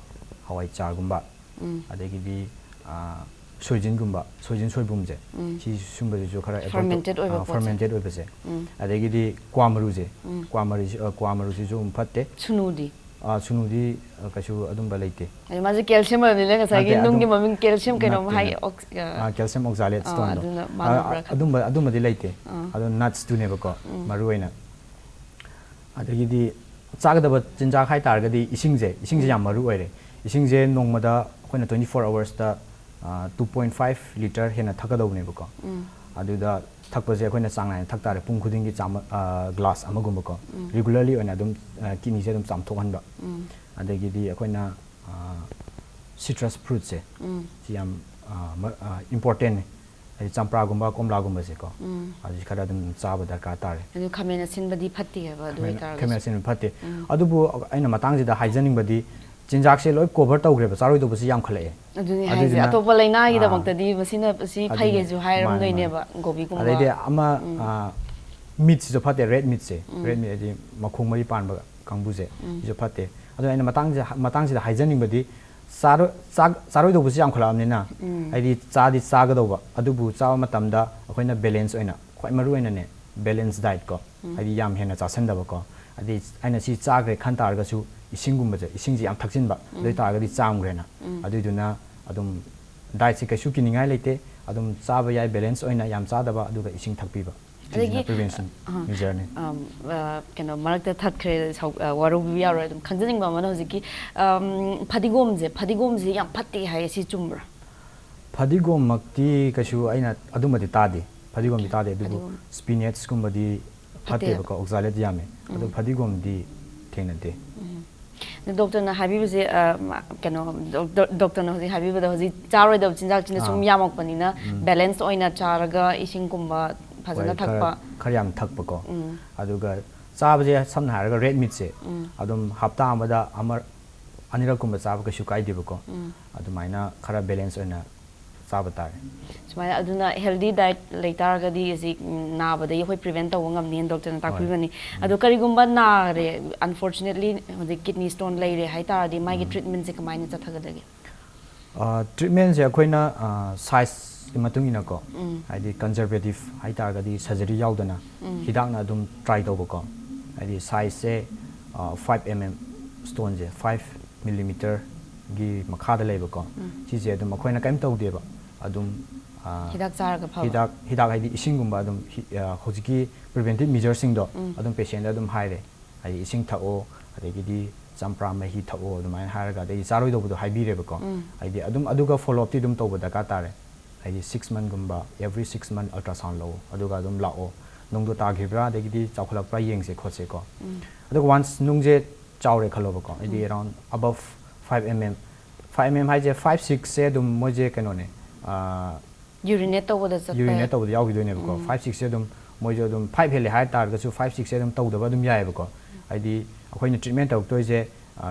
ꯍꯋꯥꯏꯆꯥꯔꯒꯨꯝꯕ, ꯎꯝ꯫ ꯑꯗꯒꯤꯗꯤ, ꯑꯥ, ꯁꯣꯏꯖꯤꯟꯒꯨꯝꯕ, ꯁꯣꯏꯖꯤꯟ ꯁꯣꯏꯕꯨꯝꯁꯦ, ꯎꯝ꯫ ꯁꯤ ꯁꯨꯝꯕꯁꯤꯁꯨ ꯈꯔ avoid ꯇꯧ-, ꯐꯔꯃꯦꯟꯇꯦꯠ ꯑꯣꯏꯕ ꯑꯥ, ꯄꯣꯠꯁꯦ꯫ ꯐꯔꯃꯦꯟꯇꯦꯠ ꯑꯣꯏꯕꯁꯦ꯫ ꯎꯝ꯫ ꯑꯗꯒꯤꯗꯤ ꯀ꯭ꯋꯥ ꯃꯔꯨꯁꯦ, ꯎꯝ꯫ ꯀ꯭ꯋꯥ ꯃꯔꯨꯁꯤ-, ꯑꯥ, ꯀ꯭ꯋꯥ ꯃꯔꯨꯁꯤꯁꯨ ꯑꯗꯨꯝ ꯐꯠꯇꯦ꯫ ꯁꯨꯅꯨꯗꯤ? ꯑꯥ, ꯁꯨꯅꯨꯗꯤ, ꯑꯥ, ꯀꯩꯁꯨ ꯑꯗꯨꯝꯕ ꯂꯩꯇꯦ꯫ ꯑꯗꯩ ꯃꯥꯁꯦ ꯀꯦꯜꯁꯤꯌꯝ ꯑꯣꯏꯕꯅꯤꯅ ꯉꯁꯥꯏꯒꯤ ꯅꯠꯇꯦ, ꯅꯨꯡꯒꯤ ꯑꯗꯨꯝ ꯃꯃꯤꯡ ꯀꯦꯜꯁꯤꯌꯝ ꯀꯩꯅꯣꯝ ꯅꯠꯇꯦ, ꯍꯥꯏ, ꯅꯠꯇꯦ꯫ ꯑꯣꯛꯁ-, ꯑꯥ, ꯑꯥ, ꯀꯦꯜꯁꯤꯌꯝ ꯑꯣꯛꯖꯥꯂꯦꯠ ꯑꯥ, ꯁ꯭ꯇꯣꯟꯗꯣ꯫ ꯑꯗꯨꯅ ꯑꯥ, ꯃꯥꯟꯅꯕ꯭ꯔꯥ? ꯑꯗꯨꯝꯕ, ꯑꯗꯨꯝꯕꯗꯤ ꯂꯩꯇꯦ꯫ ꯑꯥ꯫ ꯑꯗꯣ ꯅꯠꯁꯇꯨꯅꯦꯕꯀꯣ, ꯎꯝ꯫ ꯃꯔꯨ ꯑꯣꯏꯅ꯫ ꯑꯗꯒꯤꯗꯤ ꯆꯥꯒꯗꯕ ꯆꯤꯟꯖꯥꯛ ꯍꯥꯏꯇꯥꯔꯒꯗꯤ ꯏꯁꯤꯡꯁꯦ, ꯏꯁꯤꯡꯁꯦ ꯎꯝ꯫ ꯌꯥꯝ ꯃꯔꯨ ꯑꯣꯏꯔꯦ꯫ ꯏꯁꯤꯡꯁꯦ ꯅꯣꯡꯃꯗ ꯑꯩꯈꯣꯏꯅ twenty four ꯑꯋꯔꯁꯇ, ꯑꯥ, two point five ꯂꯤꯇꯔ ꯍꯦꯟꯅ ꯊꯛꯀꯗꯧꯕꯅꯦꯕꯀꯣ꯫ ꯎꯝ꯫ ꯑꯗꯨꯗ ꯊꯛꯄꯁꯦ ꯑꯩꯈꯣꯏꯅ ꯆꯥꯡ ꯅꯥꯏꯅ ꯊꯛ ꯇꯥꯔꯦ꯫ ꯄꯨꯡ ꯈꯨꯗꯤꯡꯒꯤ ꯆꯥꯃ-, ꯑꯥ, ꯒ꯭ꯂꯥꯁ ꯑꯃꯒꯨꯝꯕꯀꯣ꯫ ꯎꯝ꯫ ꯔꯤꯒꯨꯂꯔꯂꯤ ꯑꯣꯏꯅ ꯑꯗꯨꯝ, ꯑꯥ, ꯀꯤꯗꯅꯤꯁꯦ ꯑꯗꯨꯝ ꯆꯥꯝꯊꯣꯛꯍꯟꯕ꯫ ꯎꯝ꯫ ꯑꯗꯒꯤꯗꯤ ꯑꯩꯈꯣꯏꯅ, ꯑꯥ, ꯁꯤꯇ꯭ꯔꯁ ꯐ꯭ꯔꯨꯠꯁꯦ, ꯎꯝ꯫ ꯁꯤ ꯌꯥꯝ, ꯑꯥ, ꯃ-, ꯑꯥ, ꯏꯝꯄꯣꯔꯇꯦꯟꯅꯦ꯫ ꯍꯥꯏꯗꯤ ꯆꯝꯄ꯭ꯔꯥꯒꯨꯝꯕ, ꯀꯣꯝꯂꯥꯒꯨꯝꯕꯁꯦꯀꯣ꯫ ꯎꯝ꯫ ꯑꯗꯨ ꯈꯔ ꯑꯗꯨꯝ ꯆꯥꯕ ꯗꯔꯀꯥꯔ ꯇꯥꯔꯦ꯫ ꯑꯗꯨ ꯈꯥꯃꯦꯟ ꯑꯁꯤꯟꯕꯗꯤ ꯐꯠꯇꯦ ꯍꯥꯏꯕ, ꯑꯗꯨ ꯈꯥꯃꯦꯟ, ꯑꯣꯏꯇꯥꯔꯒꯁꯨ꯫ ꯈꯥꯃꯦꯟ ꯑꯁꯤꯟꯕ ꯐꯠꯇꯦ꯫ ꯎꯝ꯫ ꯑꯗꯨꯕꯨ ꯑꯩꯅ ꯃꯇꯥꯡꯁꯤꯗ ꯍꯥꯏꯖꯅꯤꯡꯕꯗꯤ, ꯆꯤꯟꯖꯥꯛꯁꯦ ꯂꯣꯏ ꯀꯣꯚꯔ ꯇꯧꯈ꯭ꯔꯦꯕ, ꯆꯥꯔꯣꯏꯗꯧꯕꯁꯤ ꯌꯥꯝꯈꯠꯂꯛꯑꯦ꯫ ꯑꯗꯨꯅꯦ ꯍꯥꯏꯁꯦ꯫ ꯑꯗꯨꯗꯨꯅ, ꯑꯇꯣꯞꯄ ꯂꯥꯏꯅꯥꯒꯤꯗꯃꯛꯇ ꯑꯥ, ꯗꯤ ꯃꯁꯤꯅ ꯁꯤ ꯑꯗꯨꯅꯦ, ꯐꯩꯒꯩꯁꯨ ꯃꯥꯅꯦ, ꯍꯥꯏꯔꯝꯗꯣꯏꯅꯦꯕ꯫ ꯃꯥꯅꯦ꯫ ꯒꯣꯕꯤꯒꯨꯝꯕ꯫ ꯑꯗꯩꯗꯤ ꯑꯃ ꯎꯝ꯫ ꯑ, ꯃꯤꯠꯁꯤꯁꯨ ꯐꯠꯇꯦ, ꯔꯦꯗ ꯃꯤꯠ, ꯍꯥꯏꯗꯤ ꯃꯈꯣꯡ ꯃꯔꯤ ꯄꯥꯟꯕ ꯀꯥꯡꯕꯨꯁꯦ, ꯎꯝ꯫ ꯁꯤꯁꯨ ꯐꯠꯇꯦ꯫ ꯑꯗꯣ ꯑꯩꯅ ꯃꯇꯥꯡꯁꯤꯗ, ꯃꯇꯥꯡꯁꯤꯗ ꯍꯥꯏꯖꯅꯤꯡꯕꯗꯤ, ꯆꯥꯔꯣ-, ꯆꯥ-, ꯆꯥꯔꯣꯏꯗꯧꯕꯁꯤ ꯌꯥꯝꯈꯠꯂꯛꯑꯕꯅꯤꯅ, ꯎꯝ꯫ ꯍꯥꯏꯗꯤ ꯆꯥꯗꯤ ꯆꯥꯒꯗꯧꯕ, ꯑꯗꯨꯕꯨ ꯆꯥꯕ ꯃꯇꯝꯗ ꯑꯩꯈꯣꯏꯅ ꯕꯦꯂꯦꯟꯁ ꯑꯣꯏꯅ, ꯈ꯭ꯋꯥꯏ ꯃꯔꯨ ꯑꯣꯏꯅꯅꯦ, ꯕꯦꯂꯦꯟꯁ ꯗꯥꯏꯠ ꯀꯣ, ꯎꯝ꯫ ꯍꯥꯏꯗꯤ ꯌꯥꯝ ꯍꯦꯟꯅ ꯆꯥꯁꯟꯗꯕꯀꯣ꯫ ꯍꯥꯏꯗꯤ ꯑꯩꯅ ꯁꯤ ꯆꯥꯈ꯭ꯔꯦ ꯈꯟ ꯇꯥꯔꯒꯁꯨ, ꯏꯁꯤꯡꯒꯨꯝꯕꯁꯦ, ꯏꯁꯤꯡꯁꯦ ꯌꯥꯝ ꯊꯛꯆꯤꯟꯕ, ꯑꯗꯨ ꯎꯝ꯫ ꯑꯣꯏꯇꯥꯔꯒꯗꯤ ꯆꯥꯝꯈ꯭ꯔꯦꯅ꯫ ꯎꯝ꯫ ꯑꯗꯨꯏꯗꯨꯅ ꯑꯗꯨꯝ ꯗꯥꯏꯠꯁꯦ ꯀꯩꯁꯨ ꯀꯤꯅꯤꯡꯉꯥꯏ ꯂꯩꯇꯦ, ꯑꯗꯨꯝ ꯆꯥꯕ ꯌꯥꯏ, ꯕꯦꯂꯦꯟꯁ ꯑꯣꯏꯅ ꯌꯥꯝ ꯆꯥꯗꯕ, ꯑꯗꯨꯒ ꯏꯁꯤꯡ ꯊꯛꯄꯤꯕ꯫ ꯑꯗꯒꯤ, ꯁꯤꯁꯤꯅ ꯄ꯭ꯔꯤꯚꯦꯟꯁꯟ ꯑꯍ, ꯃꯦꯖꯔꯅꯤ꯫ ꯑꯝ, ꯑ, ꯀꯩꯅꯣ, ꯃꯔꯛꯇ ꯊꯠꯈ꯭ꯔꯦ, ꯁꯥꯎ-, ꯑ, ꯋꯥꯔꯧꯕꯤꯕ ꯌꯥꯔꯣꯏ꯫ ꯑꯗꯨꯝ ꯈꯪꯖꯅꯤꯡꯕ ꯑꯃꯅ, ꯍꯧꯖꯤꯛꯀꯤ, ꯑꯝ, ꯐꯗꯤꯒꯣꯝꯁꯦ, ꯐꯗꯤꯒꯣꯝꯁꯦ ꯌꯥꯝ ꯐꯠꯇꯦ ꯍꯥꯏ, ꯁꯤ ꯆꯨꯝꯕ꯭ꯔꯥ? ꯐꯗꯤꯒꯣꯝꯃꯛꯇꯤ ꯀꯩꯁꯨ ꯑꯩꯅ ꯑꯗꯨꯃꯗꯤ ꯇꯥꯗꯦ, ꯐꯗꯤꯒꯣꯝꯗꯤ ꯇꯥꯗꯦ, ꯑꯗꯨꯕꯨ ꯐꯗꯤꯒꯣꯝ꯫ ꯁ꯭ꯄꯤꯅꯦꯠꯁꯀꯨꯝꯕꯗꯤ ꯐꯠꯇꯦ꯫ ꯐꯠꯇꯦꯕꯀꯣ, ꯑꯣꯛꯖꯥꯂꯦꯠ ꯌꯥꯝꯃꯦ, ꯑꯗꯣ ꯎꯝ꯫ ꯐꯗꯤꯒꯣꯝꯗꯤ ꯊꯦꯡꯅꯗꯦ꯫ ꯎꯝ꯫ ꯑꯗꯣ ꯗꯣꯛꯇꯔꯅ ꯍꯥꯏꯕꯤꯕꯁꯦ, ꯑ, ꯃ-, ꯀꯩꯅꯣ, ꯗꯣꯛ-, ꯗꯣꯛ-, ꯗꯣꯛꯇꯔꯅ ꯍꯧꯖꯤꯛ ꯍꯥꯏꯕꯤꯕꯗ, ꯍꯧꯖꯤꯛ ꯆꯥꯔꯣꯏꯗꯕ ꯆꯤꯟꯖꯥꯛꯁꯤꯅ ꯁꯨꯝ ꯑꯥ꯫ ꯌꯥꯝꯃꯛꯄꯅꯤꯅ, ꯎꯝ꯫ ꯕꯦꯂꯦꯟꯁ ꯑꯣꯏꯅ ꯆꯥꯔꯒ ꯏꯁꯤꯡꯒꯨꯝꯕ ꯐꯖꯅ ꯍꯣꯏ, ꯈꯔ, ꯊꯛꯄ꯫ ꯈꯔ ꯌꯥꯝ ꯊꯛꯄꯀꯣ꯫ ꯎꯝ꯫ ꯑꯗꯨꯒ ꯆꯥꯕꯁꯦ, ꯁꯝꯅ ꯍꯥꯏꯔꯒ ꯔꯦꯗ ꯃꯤꯠꯁꯦ ꯎꯝ꯫ ꯑꯗꯨꯝ ꯍꯞꯇꯥ ꯑꯃꯗ ꯑꯃ, ꯑꯅꯤꯔꯛꯀꯨꯝꯕ ꯆꯥꯕ ꯀꯩꯁꯨ ꯀꯥꯏꯗꯦꯕꯀꯣ꯫ ꯎꯝ꯫ ꯑꯗꯨꯃꯥꯏꯅ ꯈꯔ ꯕꯦꯂꯦꯟꯁ ꯑꯣꯏꯅ ꯆꯥꯕ ꯇꯥꯔꯦ꯫ ꯁꯨꯃꯥꯏꯅ, ꯑꯗꯨꯅ ꯍꯦꯜꯗꯤ ꯗꯥꯏꯠ ꯂꯩꯇꯥꯔꯒꯗꯤ ꯍꯧꯖꯤꯛ, ꯎꯝ, ꯅꯥꯕꯗꯒꯤ ꯑꯩꯈꯣꯏ ꯄ꯭ꯔꯤꯚꯦꯟ ꯇꯧꯕ ꯉꯝꯅꯤꯅ ꯗꯣꯛꯇꯔꯅ ꯍꯣꯏ꯫ ꯇꯥꯛꯄꯤꯕꯅꯤ꯫ ꯎꯝ꯫ ꯑꯗꯣ ꯀꯔꯤꯒꯨꯝꯕ ꯅꯥꯔꯦ, ꯑꯟꯐꯣꯔꯆꯨꯅꯦꯠꯂꯤ ꯍꯧꯖꯤꯛ ꯀꯤꯗꯅꯤ ꯁ꯭ꯇꯣꯟ ꯂꯩꯔꯦ ꯍꯥꯏꯇꯥꯔꯗꯤ, ꯃꯥꯒꯤ ꯎꯝ꯫ ꯇ꯭ꯔꯤꯠꯃꯦꯟꯁꯦ ꯀꯃꯥꯏꯅ ꯆꯠꯊꯒꯗꯒꯦ? ꯑ, ꯇ꯭ꯔꯤꯠꯃꯦꯟꯁꯦ ꯑꯩꯈꯣꯏꯅ, ꯑ, ꯁꯥꯏꯖꯀꯤ ꯃꯇꯨꯡ ꯏꯟꯅꯀꯣ, ꯎꯝ꯫ ꯍꯥꯏꯗꯤ ꯀꯟꯖꯔꯕꯦꯇꯤꯞ ꯍꯥꯏꯇꯥꯔꯒꯗꯤ ꯁꯔꯖꯔꯤ ꯌꯥꯎꯗꯅ ꯎꯝ꯫ ꯍꯤꯗꯥꯛꯅ ꯑꯗꯨꯝ ꯇ꯭ꯔꯥꯏ ꯇꯧꯕꯀꯣ꯫ ꯍꯥꯏꯗꯤ ꯁꯥꯏꯖꯁꯦ, ꯑ, ꯐꯥꯏꯚ ꯑꯦꯝ ꯑꯦꯝ ꯁ꯭ꯇꯣꯟꯁꯦ, ꯐꯥꯏꯚ ꯃꯤꯂꯤꯃꯤꯇꯔꯒꯤ ꯃꯈꯥꯗ ꯂꯩꯕꯀꯣ꯫ ꯎꯝ꯫ ꯁꯤꯁꯦ ꯑꯗꯨꯝ ꯑꯩꯈꯣꯏꯅ ꯀꯔꯤꯝ ꯇꯧꯗꯦꯕ꯫ ꯑꯗꯨꯝ, ꯑ, ꯍꯤꯗꯥꯛ ꯆꯥꯔꯒ ꯐꯕ? ꯍꯤꯗꯥꯛ, ꯍꯤꯗꯥꯛ ꯍꯥꯏꯗꯤ ꯏꯁꯤꯡꯒꯨꯝꯕ ꯑꯗꯨꯝ ꯍꯤ-, ꯑ, ꯍꯧꯖꯤꯛꯀꯤ ꯄ꯭ꯔꯤꯚꯦꯟꯇꯤꯞ ꯃꯤꯖꯔꯁꯤꯡꯗꯣ ꯎꯝ꯫ ꯑꯗꯨꯝ ꯄꯦꯁꯦꯟꯗ ꯑꯗꯨꯝ ꯍꯥꯏꯔꯦ꯫ ꯍꯥꯏꯗꯤ ꯏꯁꯤꯡ ꯊꯛꯑꯣ, ꯑꯗꯒꯤꯗꯤ ꯆꯝꯄ꯭ꯔꯥ ꯃꯍꯤ ꯊꯛꯑꯣ ꯑꯗꯨꯃꯥꯏꯅ ꯍꯥꯏꯔꯒ, ꯑꯗꯒꯤ ꯆꯥꯔꯣꯏꯗꯧꯕꯗꯣ ꯍꯥꯏꯕꯤꯔꯦꯕꯀꯣ꯫ ꯎꯝ꯫ ꯍꯥꯏꯗꯤ ꯑꯗꯨꯝ, ꯑꯗꯨꯒ ꯐꯣꯂꯣ ꯑꯞꯇꯤ ꯑꯗꯨꯝ ꯇꯧꯕ ꯗꯔꯀꯥꯔ ꯇꯥꯔꯦ꯫ ꯍꯥꯏꯗꯤ ꯁꯤꯛꯁ ꯃꯟꯠꯒꯨꯝꯕ, ꯑꯦꯚ꯭ꯔꯤ ꯁꯤꯛꯁ ꯃꯟꯠ ꯑꯜꯇ꯭ꯔꯥꯁꯥꯎꯟ ꯂꯧꯑꯣ, ꯑꯗꯨꯒ ꯑꯗꯨꯝ ꯂꯥꯛꯑꯣ꯫ ꯅꯨꯡꯗꯣ ꯇꯥꯈꯤꯕ꯭ꯔꯥ, ꯑꯗꯒꯤꯗꯤ ꯆꯥꯎꯈꯠꯂꯛꯄ꯭ꯔꯥ ꯌꯦꯡꯁꯦ ꯈꯣꯠꯁꯦꯀꯣ꯫ ꯎꯝ꯫ ꯑꯗꯨꯒ ꯋꯥꯟꯁ ꯅꯨꯡꯁꯦ ꯆꯥꯎꯔꯦ ꯈꯜꯂꯣꯕꯀꯣ, ꯍꯥꯏꯗꯤ ꯎꯝ꯫ Around above five M M, five M M ꯍꯥꯏꯁꯦ ꯐꯥꯏꯚ ꯁꯤꯛꯁꯁꯦ ꯑꯗꯨꯝ ꯃꯣꯏꯁꯦ ꯀꯩꯅꯣꯅꯦ, ꯑꯥ, ꯌꯨꯔꯤꯅꯦꯠ ꯇꯧꯕꯗ ꯆꯠꯄ ꯌꯨꯔꯤꯅꯦꯠ ꯇꯧꯕꯗ ꯌꯥꯎꯈꯤꯗꯣꯏꯅꯦꯕꯀꯣ꯫ ꯎꯝ꯫ ꯐꯥꯏꯚ ꯁꯤꯛꯁꯁꯦ ꯑꯗꯨꯝ, ꯃꯣꯏꯁꯨ ꯑꯗꯨꯝ ꯐꯥꯏꯚ ꯍꯦꯜꯂꯦ ꯍꯥꯏ ꯇꯥꯔꯒꯁꯨ ꯐꯥꯏꯚ ꯁꯤꯛꯁꯁꯦ ꯑꯗꯨꯝ ꯇꯧꯗꯕ ꯑꯗꯨꯝ ꯌꯥꯏꯑꯕꯀꯣ꯫ ꯍꯥꯏꯗꯤ ꯑꯩꯈꯣꯏꯅ ꯇ꯭ꯔꯤꯠꯃꯦꯟ ꯇꯧꯔꯛꯇꯣꯏꯁꯦ,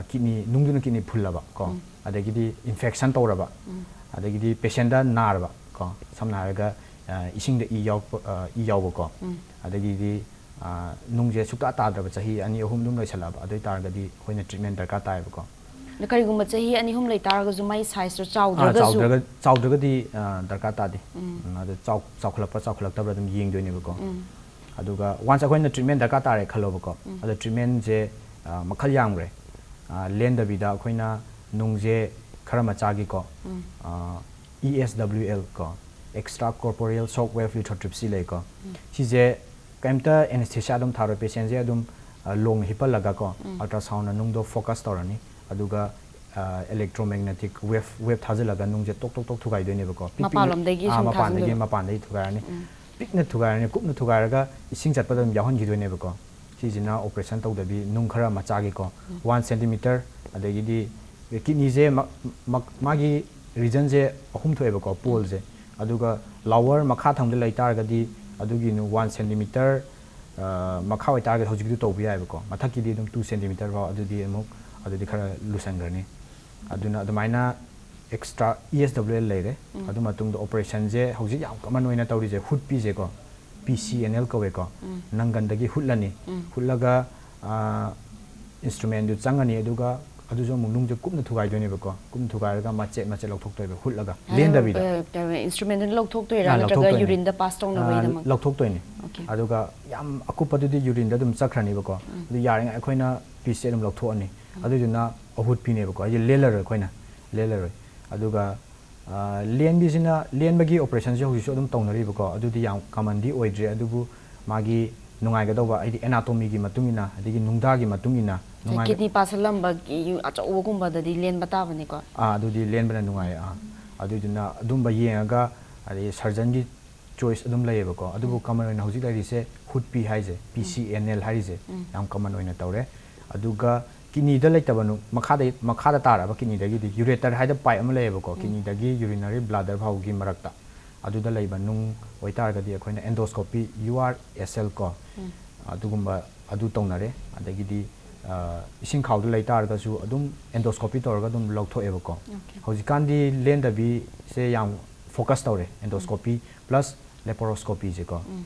ꯀꯤꯠꯅꯤ, ꯅꯨꯡꯗꯨꯅ ꯀꯤꯠꯅꯤ ꯐꯨꯜꯂꯕ ꯀꯣ, ꯑꯗꯒꯤꯗꯤ ꯏꯟꯐꯦꯛꯁꯟ ꯇꯧꯔꯕ, ꯑꯗꯒꯤꯗꯤ ꯄꯦꯁꯦꯟꯗ ꯅꯥꯔꯕ ꯀꯣ, ꯁꯝꯅ ꯍꯥꯏꯔꯒ ꯏꯁꯤꯡꯗ ꯏ ꯌꯥꯎꯕ, ꯏ ꯌꯥꯎꯕ ꯀꯣ, ꯑꯗꯒꯤꯗꯤ ꯅꯨꯡꯁꯦ ꯁꯨꯛꯇꯥ ꯇꯥꯗ꯭ꯔꯕ ꯆꯍꯤ ꯑꯅꯤ ꯑꯍꯨꯝ ꯑꯗꯨꯝ ꯂꯩꯁꯜꯂꯛꯑꯕ, ꯑꯗꯨ ꯑꯣꯏꯇꯥꯔꯒꯗꯤ ꯑꯩꯈꯣꯏꯅ ꯇ꯭ꯔꯤꯠꯃꯦꯟ ꯗꯔꯀꯥꯔ ꯇꯥꯏꯌꯦꯕꯀꯣ꯫ ꯀꯔꯤꯒꯨꯝꯕ ꯆꯍꯤ ꯑꯅꯤ ꯑꯍꯨꯝ ꯂꯩꯇꯥꯔꯒꯁꯨ ꯃꯥꯏ ꯁꯥꯏꯖꯇꯣ ꯆꯥꯎꯗ꯭ꯔꯒꯁꯨ? ꯆꯥꯎꯗ꯭ꯔꯒꯗꯤ ꯗꯔꯀꯥꯔ ꯇꯥꯗꯦ꯫ ꯑꯗꯣ ꯆꯥꯎꯈꯠꯂꯛꯄ ꯆꯥꯎꯈꯠꯂꯛꯇꯕ꯭ꯔꯥ ꯑꯗꯨꯝ ꯌꯦꯡꯗꯣꯏꯅꯦꯕꯀꯣ꯫ ꯑꯗꯨꯒ ꯋꯥꯟꯁ ꯑꯩꯈꯣꯏꯅ ꯇ꯭ꯔꯤꯠꯃꯦꯟ ꯗꯔꯀꯥꯔ ꯇꯥꯔꯦ ꯈꯜꯂꯣꯕꯀꯣ, ꯑꯗꯣ ꯇ꯭ꯔꯤꯠꯃꯦꯟꯁꯦ ꯃꯈꯜ ꯌꯥꯝꯈ꯭ꯔꯦ꯫ ꯂꯦꯟꯗꯕꯤꯗ ꯑꯩꯈꯣꯏꯅ ꯅꯨꯡꯁꯦ ꯈꯔ ꯃꯆꯥꯒꯤꯀꯣ, ꯏ ꯑꯦꯁ ꯗꯕ꯭ꯂꯤꯎ ꯑꯦꯜ ꯀꯣ, extra corporeal shock wave lithotripsy ꯂꯩꯀꯣ꯫ ꯁꯤꯁꯦ ꯀꯩꯝꯇ ꯑꯦꯅꯦꯁꯊꯦꯁꯤꯌꯥ ꯑꯗꯨꯝ ꯊꯥꯔꯣꯏ, ꯄꯦꯁꯦꯟꯁꯦ ꯑꯗꯨꯝ ꯂꯣꯡꯅ ꯍꯤꯞꯄꯜꯂꯒꯀꯣ, ꯑꯜꯇ꯭ꯔꯥꯁꯥꯎꯟꯅ ꯅꯨꯡꯗꯣ ꯐꯣꯀꯁ ꯇꯧꯔꯅꯤ, ꯑꯗꯨꯒ ꯏꯂꯦꯛꯇ꯭ꯔꯣꯃꯦꯒꯅꯦꯇꯤꯛ ꯋꯦꯞ, ꯋꯦꯞ ꯊꯥꯖꯤꯜꯂꯒ ꯅꯨꯡꯁꯦ ꯇꯣꯛ ꯇꯣꯛ ꯇꯣꯛ ꯊꯨꯒꯥꯏꯗꯣꯏꯅꯦꯕꯀꯣ꯫ ꯄꯤꯛ ꯄꯤꯛꯅ, ꯃꯄꯥꯟꯂꯣꯝꯗꯒꯤ ꯑꯥ, ꯁꯨꯝ ꯃꯄꯥꯟꯗꯒꯤ, ꯊꯥꯖꯤꯟꯗꯣꯏꯕ? ꯃꯄꯥꯟꯗꯒꯤ ꯊꯨꯒꯥꯏꯔꯅꯤ꯫ ꯄꯤꯛꯅ ꯊꯨꯒꯥꯏꯔꯅꯤ, ꯀꯨꯞꯅ ꯊꯨꯒꯥꯏꯔꯒ ꯏꯁꯤꯡ ꯆꯠꯄꯗ ꯑꯗꯨꯝ ꯌꯥꯎꯍꯟꯈꯤꯗꯣꯏꯅꯦꯕꯀꯣ꯫ ꯁꯤꯁꯤꯅ ꯑꯣꯄꯔꯦꯁꯟ ꯇꯧꯗꯕꯤ ꯅꯨꯡ ꯈꯔ ꯃꯆꯥꯒꯤꯀꯣ, ꯋꯥꯟ ꯁꯦꯟꯇꯤꯃꯤꯇꯔ, ꯑꯗꯒꯤꯗꯤ ꯀꯤꯠꯅꯤꯁꯦ ꯃ-, ꯃ-, ꯃꯥꯒꯤ ꯔꯤꯖꯟꯁꯦ ꯑꯍꯨꯝ ꯊꯣꯛꯑꯦꯕꯀꯣ, ꯄꯣꯜꯁꯦ꯫ ꯑꯗꯨꯒ ꯂꯥꯋꯔ ꯃꯈꯥ ꯊꯪꯕꯗ ꯂꯩ ꯇꯥꯔꯒꯗꯤ ꯑꯗꯨꯒꯤ ꯅꯨ-, ꯋꯥꯟ ꯁꯦꯟꯇꯤꯃꯤꯇꯔ, ꯑ, ꯃꯈꯥ ꯑꯣꯏꯇꯥꯔꯒꯗꯤ ꯍꯧꯖꯤꯛꯀꯤꯗꯨ ꯇꯧꯕ ꯌꯥꯏꯕꯀꯣ꯫ ꯃꯊꯛꯀꯤꯗꯤ ꯑꯗꯨꯝ ꯇꯨ ꯁꯦꯟꯇꯤꯃꯤꯇꯔ ꯐꯥꯎ, ꯑꯗꯨꯗꯤ ꯑꯃꯨꯛ, ꯑꯗꯨꯗꯤ ꯈꯔ ꯂꯨꯁꯟꯈ꯭ꯔꯅꯤ꯫ ꯑꯗꯨꯅ ꯑꯗꯨꯃꯥꯏꯅ extra E S W L ꯂꯩꯔꯦ꯫ ꯑꯗꯨ ꯃꯇꯨꯡꯗ ꯑꯣꯄꯔꯦꯁꯟꯁꯦ ꯍꯧꯖꯤꯛ ꯌꯥꯝ ꯀꯃꯟ ꯑꯣꯏꯅ ꯇꯧꯔꯤꯁꯦ ꯍꯨꯠꯄꯤꯁꯦꯀꯣ, ꯄꯤ ꯁꯤ ꯑꯦꯟ ꯑꯦꯜ ꯀꯧꯋꯦꯀꯣ꯫ ꯅꯪꯒꯟꯗꯒꯤ ꯍꯨꯠꯂꯅꯤ꯫ ꯍꯨꯠꯂꯒ, ꯑ, ꯏꯟꯁꯇ꯭ꯔꯨꯃꯦꯟꯗꯨ ꯆꯪꯉꯅꯤ, ꯑꯗꯨꯒ ꯑꯗꯨꯁꯨ ꯑꯃꯨꯛ ꯅꯨꯡꯁꯦ ꯀꯨꯞꯅ ꯊꯨꯒꯥꯏꯗꯣꯏꯅꯦꯕꯀꯣ, ꯀꯨꯞꯅ ꯊꯨꯒꯥꯏꯔꯒ ꯃꯆꯦꯠ ꯃꯆꯦꯠ ꯂꯧꯊꯣꯛꯇꯣꯏꯕ ꯍꯨꯠꯂꯒ, ꯂꯦꯟꯗꯕꯤꯗ꯫ ꯏꯟꯁꯇ꯭ꯔꯨꯃꯦꯟꯗꯨꯅ ꯂꯧꯊꯣꯛꯇꯣꯏꯔꯥ ꯑꯥ, ꯅꯠꯇ꯭ꯔꯒ ꯂꯧꯊꯣꯛꯇꯣꯏꯅꯦ꯫ ꯌꯨꯔꯤꯟꯗ ꯄꯥꯁ ꯇꯧꯅꯕꯒꯤꯗꯃꯛ? ꯂꯧꯊꯣꯛꯇꯣꯏꯅꯦ꯫ Okay. ꯑꯗꯨꯒ ꯌꯥꯝ ꯑꯀꯨꯞꯄꯗꯨꯗꯤ ꯌꯨꯔꯤꯟꯗ ꯑꯗꯨꯝ ꯆꯠꯈ꯭ꯔꯅꯤꯕꯀꯣ꯫ ꯑꯗꯨ ꯌꯥꯔꯤꯉꯩ ꯑꯩꯈꯣꯏꯅ ꯄꯤꯁꯁꯦ ꯑꯗꯨꯝ ꯂꯧꯊꯣꯛꯑꯅꯤ꯫ ꯑꯗꯨꯗꯨꯅ ꯑꯍꯨꯠꯄꯤꯅꯦꯕꯀꯣ, ꯍꯥꯏꯗꯤ ꯂꯦꯜꯂꯔꯣꯏ ꯑꯩꯈꯣꯏꯅ, ꯂꯦꯜꯂꯔꯣꯏ꯫ ꯑꯗꯨꯒ, ꯑ, ꯂꯦꯟꯕꯤꯁꯤꯅ, ꯂꯦꯟꯕꯒꯤ ꯑꯣꯄꯔꯦꯁꯟꯁꯦ ꯍꯧꯖꯤꯛꯁꯨ ꯑꯗꯨꯝ ꯇꯧꯅꯔꯤꯕꯀꯣ, ꯑꯗꯨꯗꯤ ꯌꯥꯝ ꯀꯃꯟꯗꯤ ꯑꯣꯏꯗ꯭ꯔꯦ, ꯑꯗꯨꯕꯨ ꯃꯥꯒꯤ ꯅꯨꯡꯉꯥꯏꯒꯗꯧꯕ, ꯍꯥꯏꯗꯤ ꯑꯦꯅꯥꯇꯣꯃꯤꯒꯤ ꯃꯇꯨꯡ ꯏꯟꯅ, ꯑꯗꯒꯤ ꯅꯨꯡꯗꯥꯒꯤ ꯃꯇꯨꯡ ꯏꯟꯅ ꯅꯨꯡꯉꯥꯏꯒ-, ꯀꯤꯠꯅꯤ ꯄꯥꯁꯜꯂꯝꯕꯒꯤ ꯑꯆꯧꯕꯒꯨꯝꯕꯗꯗꯤ ꯂꯦꯟꯕ ꯇꯥꯕꯅꯤꯀꯣ꯫ ꯑꯥ, ꯑꯗꯨꯗꯤ ꯂꯦꯟꯕꯅ ꯅꯨꯡꯉꯥꯏꯌꯦ꯫ ꯑꯥ, ꯑꯗꯨꯏꯗꯨꯅ ꯑꯗꯨꯝꯕ ꯌꯦꯡꯉꯒ, ꯑꯗꯩ ꯁꯔꯖꯟꯒꯤ ꯆꯣꯏꯁ ꯑꯗꯨꯝ ꯂꯩꯌꯦꯕꯀꯣ꯫ ꯑꯗꯨꯕꯨ ꯀꯃꯟ ꯑꯣꯏꯅ ꯍꯧꯖꯤꯛ ꯂꯩꯔꯤꯁꯦ ꯍꯨꯠꯄꯤ ꯍꯥꯏꯁꯦ, ꯄꯤ ꯁꯤ ꯑꯦꯟ ꯑꯦꯜ ꯍꯥꯏꯔꯤꯁꯦ, ꯌꯥꯝ ꯀꯃꯟ ꯑꯣꯏꯅ ꯇꯧꯔꯦ꯫ ꯑꯗꯨꯒ ꯀꯤꯠꯅꯤꯗ ꯂꯩꯇꯕ ꯅꯨ-, ꯃꯈꯥꯗ, ꯃꯈꯥꯗ ꯇꯥꯔꯛꯑꯕ ꯀꯤꯠꯅꯤꯗꯒꯤꯗꯤ ꯌꯨꯔꯦꯇꯔ ꯍꯥꯏꯗ ꯄꯥꯏꯞ ꯑꯃ ꯂꯩꯌꯦꯕꯀꯣ, ꯀꯤꯠꯅꯤꯗꯒꯤ ꯌꯨꯔꯤꯅꯔꯤ ꯕ꯭ꯂꯥꯗꯔ ꯐꯥꯎꯒꯤ ꯃꯔꯛꯇ꯫ ꯑꯗꯨꯗ ꯂꯩꯕ ꯅꯨꯡ ꯑꯣꯏꯇꯥꯔꯒꯗꯤ ꯑꯩꯈꯣꯏꯅ ꯑꯦꯟꯗꯣꯁꯀꯣꯄꯤ, ꯌꯨ ꯑꯥꯔ ꯑꯦꯁ ꯑꯦꯜ ꯀꯣ, ꯑꯗꯨꯒꯨꯝꯕ ꯑꯗꯨ ꯇꯧꯅꯔꯦ꯫ ꯑꯗꯒꯤꯗꯤ, ꯏꯁꯤꯡ ꯈꯥꯎꯗ ꯂꯩ ꯇꯥꯔꯒꯁꯨ ꯑꯗꯨꯝ endoscopy ꯇꯧꯔꯒ ꯑꯗꯨꯝ ꯂꯧꯊꯣꯛꯑꯦꯕꯀꯣ꯫ ꯍꯧꯖꯤꯛꯀꯥꯟꯗꯤ ꯂꯦꯟꯗꯕꯤꯁꯦ ꯌꯥꯝ focus ꯇꯧꯔꯦ, endoscopy plus laparoscopyꯁꯦꯀꯣ꯫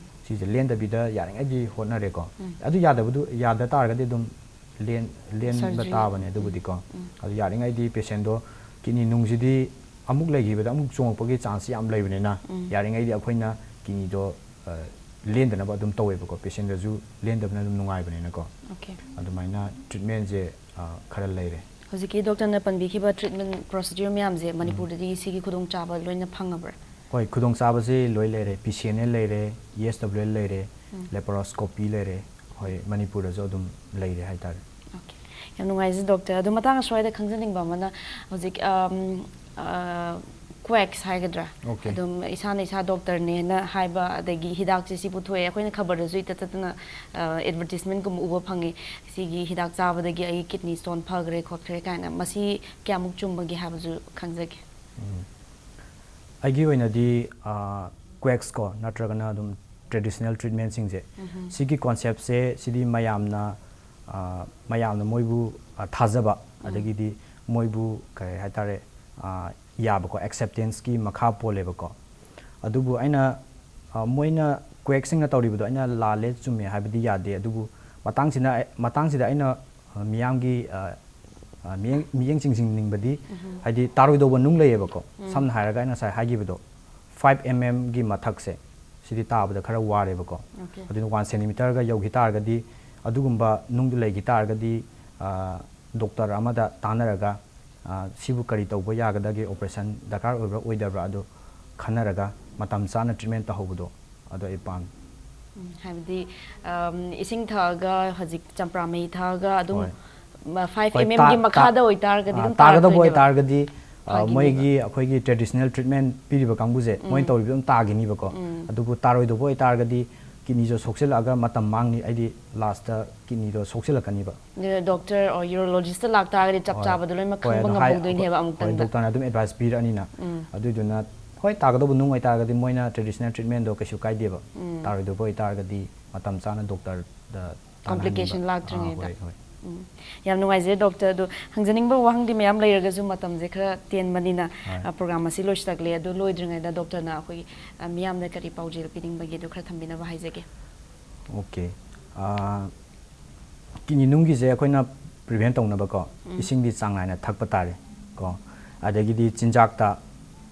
ꯁꯤꯁꯦ ꯂꯦꯟꯗꯕꯤꯗ ꯌꯥꯔꯤꯉꯩꯗꯤ ꯍꯣꯠꯅꯔꯦꯀꯣ꯫ ꯑꯗꯨ ꯌꯥꯗꯕꯗꯨ, ꯌꯥꯗ ꯇꯥꯔꯒꯗꯤ ꯑꯗꯨꯝ ꯂꯦꯟ ꯂꯦꯟꯕ Surgery. ꯇꯥꯕꯅꯦ ꯑꯗꯨꯕꯨꯗꯤꯀꯣ꯫ ꯑꯗꯨ ꯌꯥꯔꯤꯉꯩꯗꯤ patientꯗꯣ kidney ꯅꯨꯡꯁꯤꯗꯤ ꯑꯃꯨꯛ ꯂꯩꯈꯤꯕꯗ ꯑꯃꯨꯛ ꯆꯣꯡꯉꯛꯄꯒꯤ chance ꯌꯥꯝ ꯂꯩꯕꯅꯤꯅ, ꯌꯥꯔꯤꯉꯩꯗꯤ ꯑꯩꯈꯣꯏꯅ kidneyꯗꯣ ꯂꯦꯟꯗꯅꯕ ꯑꯗꯨꯝ ꯇꯧꯋꯦꯕꯀꯣ꯫ Patientꯗꯁꯨ ꯂꯦꯟꯗꯕꯅ ꯑꯗꯨꯝ ꯅꯨꯡꯉꯥꯏꯕꯅꯤꯅꯀꯣ꯫ Okay. ꯑꯗꯨꯃꯥꯏꯅ treatmentꯁꯦ ꯈꯔ ꯂꯩꯔꯦ꯫ ꯍꯧꯖꯤꯛꯀꯤ doctorꯅ ꯄꯟꯕꯤꯈꯤꯕ treatment procedure ꯃꯌꯥꯝꯁꯦ ꯃꯅꯤꯄꯨꯔꯗꯗꯤ ꯁꯤꯒꯤ ꯈꯨꯗꯣꯡꯆꯥꯕ ꯂꯣꯏꯅ ꯐꯪꯉꯕ꯭ꯔꯥ? ꯍꯣꯏ, ꯈꯨꯗꯣꯡꯆꯥꯕꯁꯤ ꯂꯣꯏ ꯂꯩꯔꯦ꯫ P C N L ꯂꯩꯔꯦ, E S W L ꯂꯩꯔꯦ, laparoscopy ꯂꯩꯔꯦ꯫ ꯍꯣꯏ, ꯃꯅꯤꯄꯨꯔꯗꯁꯨ ꯑꯗꯨꯝ ꯂꯩꯔꯦ ꯍꯥꯏꯇꯥꯔꯦ꯫ Okay. ꯌꯥꯝ ꯅꯨꯡꯉꯥꯏꯖꯩ doctor꯫ ꯑꯗꯣ ꯃꯇꯥꯡ ꯑꯁ꯭ꯋꯥꯏꯗ ꯈꯪꯖꯅꯤꯡꯕ ꯑꯃꯅ, ꯍꯧꯖꯤꯛ quacks ꯍꯥꯏꯒꯗ꯭ꯔꯥ? Okay. ꯑꯗꯨꯝ ꯏꯁꯥꯅ ꯏꯁꯥ doctorꯅꯦꯅ ꯍꯥꯏꯕ, ꯑꯗꯒꯤ ꯍꯤꯗꯥꯛꯁꯦ ꯁꯤ ꯄꯨꯊꯣꯛꯑꯦ, ꯑꯩꯈꯣꯏꯅ ꯈꯕꯔꯗꯁꯨ ꯏꯇꯠ ꯇꯠꯇꯅ advertisementꯀꯨꯝꯕ ꯎꯕ ꯐꯪꯉꯤ, ꯁꯤꯒꯤ ꯍꯤꯗꯥꯛ ꯆꯥꯕꯗꯒꯤ ꯑꯩ kidney stone ꯐꯈ꯭ꯔꯦ ꯈꯣꯠꯈ꯭ꯔꯦ ꯀꯥꯏꯅ꯫ ꯃꯁꯤ ꯀꯌꯥꯃꯨꯛ ꯆꯨꯝꯕꯒꯦ ꯍꯥꯏꯕꯁꯨ ꯈꯪꯖꯒꯦ꯫ ꯑꯩꯒꯤ ꯑꯣꯏꯅꯗꯤ quacks ꯀꯣ, ꯅꯠꯇ꯭ꯔꯒꯅ ꯑꯗꯨꯝ traditional treatmentꯁꯤꯡꯁꯦ, ꯁꯤꯒꯤ conceptꯁꯦ, ꯁꯤꯗꯤ ꯃꯌꯥꯝꯅ ꯃꯌꯥꯝꯅ ꯃꯣꯏꯕꯨ ꯊꯥꯖꯕ, ꯑꯗꯒꯤꯗꯤ ꯃꯣꯏꯕꯨ ꯀꯔꯤ ꯍꯥꯏꯇꯥꯔꯦ, ꯌꯥꯕꯀꯣ, acceptanceꯀꯤ ꯃꯈꯥ ꯄꯣꯜꯂꯦꯕꯀꯣ꯫ ꯑꯗꯨꯕꯨ ꯑꯩꯅ ꯃꯣꯏꯅ quackꯁꯤꯡꯅ ꯇꯧꯔꯤꯕꯗꯣ ꯑꯩꯅ ꯂꯥꯜꯂꯦ ꯆꯨꯝꯃꯦ ꯍꯥꯏꯕꯗꯤ ꯌꯥꯗꯦ꯫ ꯑꯗꯨꯕꯨ ꯃꯇꯥꯡꯁꯤꯅ ꯃꯇꯥꯡꯁꯤꯗ ꯑꯩꯅ ꯃꯤꯌꯥꯝꯒꯤ ꯃꯤꯠꯌꯦꯡ ꯆꯤꯡꯁꯤꯟꯅꯤꯡꯕꯗꯤ, ꯍꯥꯏꯗꯤ ꯇꯥꯔꯣꯏꯗꯧꯕ ꯅꯨꯡ ꯂꯩꯌꯦꯕꯀꯣ꯫ ꯁꯝꯅ ꯍꯥꯏꯔꯒ ꯑꯩꯅ ꯉꯁꯥꯏ ꯍꯥꯏꯈꯤꯕꯗꯣ, five mmꯒꯤ ꯃꯊꯛꯁꯦ, ꯁꯤꯗꯤ ꯇꯥꯕꯗ ꯈꯔ ꯋꯥꯔꯦꯕꯀꯣ꯫ Okay. ꯑꯗꯨꯅ one centimeterꯒ ꯌꯧꯈꯤ ꯇꯥꯔꯒꯗꯤ, ꯑꯗꯨꯒꯨꯝꯕ ꯅꯨꯡꯗꯨ ꯂꯩꯈꯤ ꯇꯥꯔꯒꯗꯤ, doctor ꯑꯃꯗ ꯇꯥꯟꯅꯔꯒ ꯁꯤꯕꯨ ꯀꯔꯤ ꯇꯧꯕ ꯌꯥꯒꯗꯒꯦ, operation ꯗꯔꯀꯥꯔ ꯑꯣꯏꯕ꯭ꯔꯥ ꯑꯣꯏꯗꯕ꯭ꯔꯥ, ꯑꯗꯨ ꯈꯟꯅꯔꯒ ꯃꯇꯝ ꯆꯥꯅ treatment ꯇꯧꯍꯧꯕꯗꯣ ꯑꯗꯣ ꯑꯩ ꯄꯥꯝꯃꯤ꯫ ꯎꯝ, ꯍꯥꯏꯕꯗꯤ ꯏꯁꯤꯡ ꯊꯛꯑꯒ, ꯍꯧꯖꯤꯛ ꯆꯝꯄ꯭ꯔꯥ ꯃꯍꯤ ꯊꯛꯑꯒ ꯑꯗꯨꯝ ꯍꯣꯏ꯫ five ꯍꯣꯏ, mmꯒꯤ ꯇꯥ- ꯇꯥ- ꯃꯈꯥꯗ ꯑꯣꯏꯇꯥꯔꯒꯗꯤ ꯑꯗꯨꯝ ꯇꯥꯒꯗꯕ ꯇꯥꯔꯛꯇꯣꯏꯅꯦꯕ꯫ ꯑꯣꯏꯇꯥꯔꯒꯗꯤ, ꯐꯒꯤꯅꯦꯕ꯫ ꯃꯣꯏꯒꯤ ꯑꯩꯈꯣꯏꯒꯤ traditional treatment ꯄꯤꯔꯤꯕ ꯀꯥꯡꯕꯨꯁꯦ, ꯃꯣꯏꯅ ꯇꯧꯔꯤꯕ ꯑꯗꯨꯝ ꯇꯥꯒꯤꯅꯤꯕꯀꯣ꯫ ꯑꯗꯨꯕꯨ ꯇꯥꯔꯣꯏꯗꯧꯕ ꯑꯣꯏꯇꯥꯔꯒꯗꯤ kidneyꯁꯨ ꯁꯣꯛꯆꯤꯜꯂꯛꯑꯒ ꯃꯇꯝ ꯃꯥꯡꯅꯤ, ꯍꯥꯏꯗꯤ lastꯇ kidneyꯗꯣ ꯁꯣꯛꯆꯤꯜꯂꯛꯀꯅꯤꯕ꯫ ꯑꯗꯨꯅ doctor or urologistꯇ ꯂꯥꯛꯇꯥꯔꯒꯗꯤ ꯆꯞ ꯍꯣꯏ꯫ ꯆꯥꯕꯗꯣ ꯂꯣꯏꯅꯃꯛ ꯍꯣꯏ, ꯈꯪꯕ ꯑꯗꯣ ꯍꯥꯏ- ꯉꯝꯍꯧꯗꯣꯏꯅꯦꯕ ꯍꯣꯏ, ꯑꯃꯨꯛꯇꯪꯗ꯫ Doctorꯅ ꯑꯗꯨꯝ advice ꯄꯤꯔꯛꯑꯅꯤꯅ꯫ ꯑꯗꯨꯏꯗꯨꯅ ꯍꯣꯏ, ꯇꯥꯒꯗꯧꯕ ꯅꯨꯡ ꯑꯣꯏꯇꯥꯔꯒꯗꯤ ꯃꯣꯏꯅ traditional treatmentꯗꯣ ꯀꯩꯁꯨ ꯀꯥꯏꯗꯦꯕ꯫ ꯇꯥꯔꯣꯏꯗꯧꯕ ꯑꯣꯏꯇꯥꯔꯒꯗꯤ ꯃꯇꯝ ꯆꯥꯅ doctorꯗ ꯇꯥꯟꯅꯍꯟꯕꯤꯕ꯫ Complication ꯂꯥꯛꯇ꯭ꯔꯤꯉꯩꯗ꯫ ꯑꯥ, ꯍꯣꯏ, ꯍꯣꯏ꯫ ꯎꯝ, ꯌꯥꯝ ꯅꯨꯡꯉꯥꯏꯖꯔꯦ ꯗꯣꯛꯇꯔ꯫ ꯑꯗꯣ ꯍꯪꯖꯅꯤꯡꯕ ꯋꯥꯍꯪꯗꯤ ꯃꯌꯥꯝ ꯂꯩꯔꯒꯁꯨ ꯃꯇꯝꯁꯦ ꯈꯔ ꯇꯦꯟꯕꯅꯤꯅ, ꯍꯣꯏ꯫ ꯑ, ꯄ꯭ꯔꯣꯒ꯭ꯔꯥꯝ ꯑꯁꯤ ꯂꯣꯏꯁꯤꯜꯂꯛꯂꯦ꯫ ꯑꯗꯨ ꯂꯣꯏꯗ꯭ꯔꯤꯉꯩꯗ ꯗꯣꯛꯇꯔꯅ ꯑꯩꯈꯣꯏꯒꯤ, ꯑ, ꯃꯤꯌꯥꯝꯗ ꯀꯔꯤ ꯄꯥꯎꯖꯦꯜ ꯄꯤꯅꯤꯡꯕꯒꯦ? ꯑꯗꯨ ꯈꯔ ꯊꯝꯕꯤꯅꯕ ꯍꯥꯏꯖꯒꯦ꯫ ꯑꯣꯀꯦ꯫ ꯑꯥ, ꯀꯤꯗꯅꯤ ꯅꯨꯡꯒꯤꯁꯦ ꯑꯩꯈꯣꯏꯅ ꯄ꯭ꯔꯤꯚꯦꯟ ꯇꯧꯅꯕꯀꯣ, ꯎꯝ꯫ ꯏꯁꯤꯡꯗꯤ ꯆꯥꯡ ꯅꯥꯏꯅ ꯊꯛꯄ ꯇꯥꯔꯦ ꯀꯣ꯫ ꯑꯗꯒꯤꯗꯤ ꯆꯤꯟꯖꯥꯛꯇ,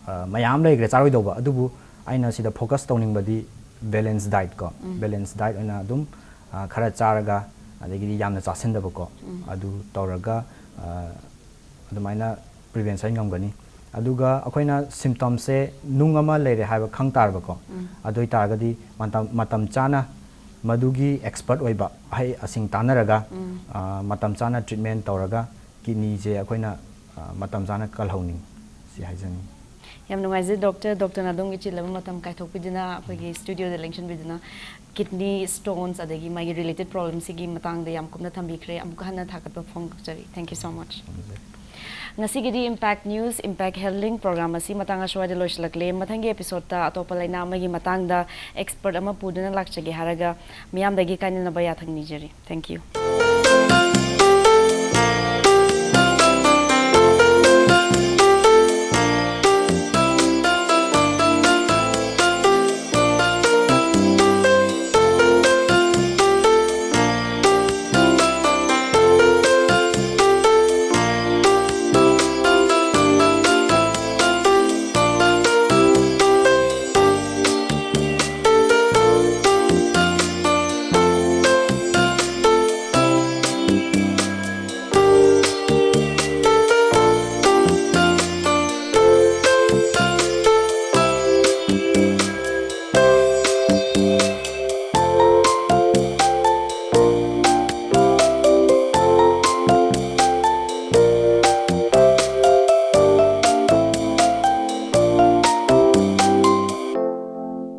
ꯑ, ꯃꯌꯥꯝ ꯂꯩꯈ꯭ꯔꯦ ꯆꯥꯔꯣꯏꯗꯧꯕ, ꯑꯗꯨꯕꯨ ꯑꯩꯅ ꯁꯤꯗ ꯐꯣꯀꯁ ꯇꯧꯅꯤꯡꯕꯗꯤ ꯕꯦꯂꯦꯟꯁ ꯗꯥꯏꯠ ꯀꯣ꯫ ꯎꯝ꯫ ꯕꯦꯂꯦꯟꯁ ꯗꯥꯏꯠ ꯑꯣꯏꯅ ꯑꯗꯨꯝ, ꯑ, ꯈꯔ ꯆꯥꯔꯒ, ꯑꯗꯒꯤꯗꯤ ꯌꯥꯝꯅ ꯆꯥꯁꯤꯟꯗꯕꯀꯣ꯫ ꯎꯝ꯫ ꯑꯗꯨ ꯇꯧꯔꯒ, ꯑ, ꯑꯗꯨꯃꯥꯏꯅ ꯄ꯭ꯔꯤꯚꯦꯟꯁꯟ ꯉꯝꯒꯅꯤ꯫ ꯑꯗꯨꯒ ꯑꯩꯈꯣꯏꯅ ꯁꯤꯝꯇꯝꯁꯦ ꯅꯨꯡ ꯑꯃ ꯂꯩꯔꯦ ꯍꯥꯏꯕ ꯈꯪ ꯇꯥꯔꯕꯀꯣ, ꯎꯝ꯫ ꯑꯗꯨ ꯑꯣꯏꯇꯥꯔꯒꯗꯤ ꯃꯇꯝ, ꯃꯇꯝ ꯆꯥꯅ ꯃꯗꯨꯒꯤ ꯑꯦꯛꯁꯄꯔꯠ ꯑꯣꯏꯕ ꯑꯍꯩ ꯑꯁꯤꯡ ꯇꯥꯟꯅꯔꯒ, ꯎꯝ꯫ ꯑ, ꯃꯇꯝ ꯆꯥꯅ ꯇ꯭ꯔꯤꯠꯃꯦꯟ ꯇꯧꯔꯒ ꯀꯤꯗꯅꯤꯁꯦ ꯑꯩꯈꯣꯏꯅ, ꯑ, ꯃꯇꯝ ꯆꯥꯅ ꯀꯜꯍꯧꯅꯤꯡ ꯁꯤ ꯍꯥꯏꯖꯅꯤꯡꯉꯤ꯫ ꯌꯥꯝ ꯅꯨꯡꯉꯥꯏꯖꯩ ꯗꯣꯛꯇꯔ, ꯗꯣꯛꯇꯔꯅ ꯑꯗꯣꯝꯒꯤ ꯆꯤꯜꯂꯕ ꯃꯇꯝ ꯀꯥꯏꯊꯣꯛꯄꯤꯗꯨꯅ ꯑꯩꯈꯣꯏꯒꯤ ꯁ꯭ꯇꯨꯗꯤꯑꯣꯗ ꯂꯦꯡꯁꯤꯟꯕꯤꯗꯨꯅ ꯀꯤꯗꯅꯤ ꯁ꯭ꯇꯣꯟꯁ ꯑꯗꯒꯤ ꯃꯥꯒꯤ ꯔꯤꯂꯦꯇꯦꯠ ꯄ꯭ꯔꯣꯕ꯭ꯂꯦꯝꯁꯤꯒꯤ ꯃꯇꯥꯡꯗ ꯌꯥꯝ ꯀꯨꯞꯅ ꯊꯝꯕꯤꯈ꯭ꯔꯦ꯫ ꯑꯃꯨꯛꯀ ꯍꯟꯅ ꯊꯥꯒꯠꯄ ꯐꯣꯡꯗꯣꯛꯆꯔꯤ꯫ Thank you so much꯫ ꯊꯝꯖꯔꯤ꯫ ꯉꯁꯤꯒꯤꯗꯤ Impact News, Impact Health Link programme ꯑꯁꯤ ꯃꯇꯥꯡ ꯑꯁ꯭ꯋꯥꯏꯗ ꯂꯣꯏꯁꯤꯜꯂꯛꯂꯦ꯫ ꯃꯊꯪꯒꯤ ꯑꯦꯄꯤꯁꯣꯗꯇ ꯑꯇꯣꯞꯄ ꯂꯥꯏꯅꯥ ꯑꯃꯒꯤ ꯃꯇꯥꯡꯗ ꯑꯦꯛꯁꯄꯔꯠ ꯑꯃ ꯄꯨꯗꯨꯅ ꯂꯥꯛꯆꯒꯦ ꯍꯥꯏꯔꯒ ꯃꯤꯌꯥꯝꯗꯒꯤ ꯀꯥꯏꯅꯅꯕ ꯌꯥꯊꯪ ꯅꯤꯖꯔꯤ꯫ Thank you꯫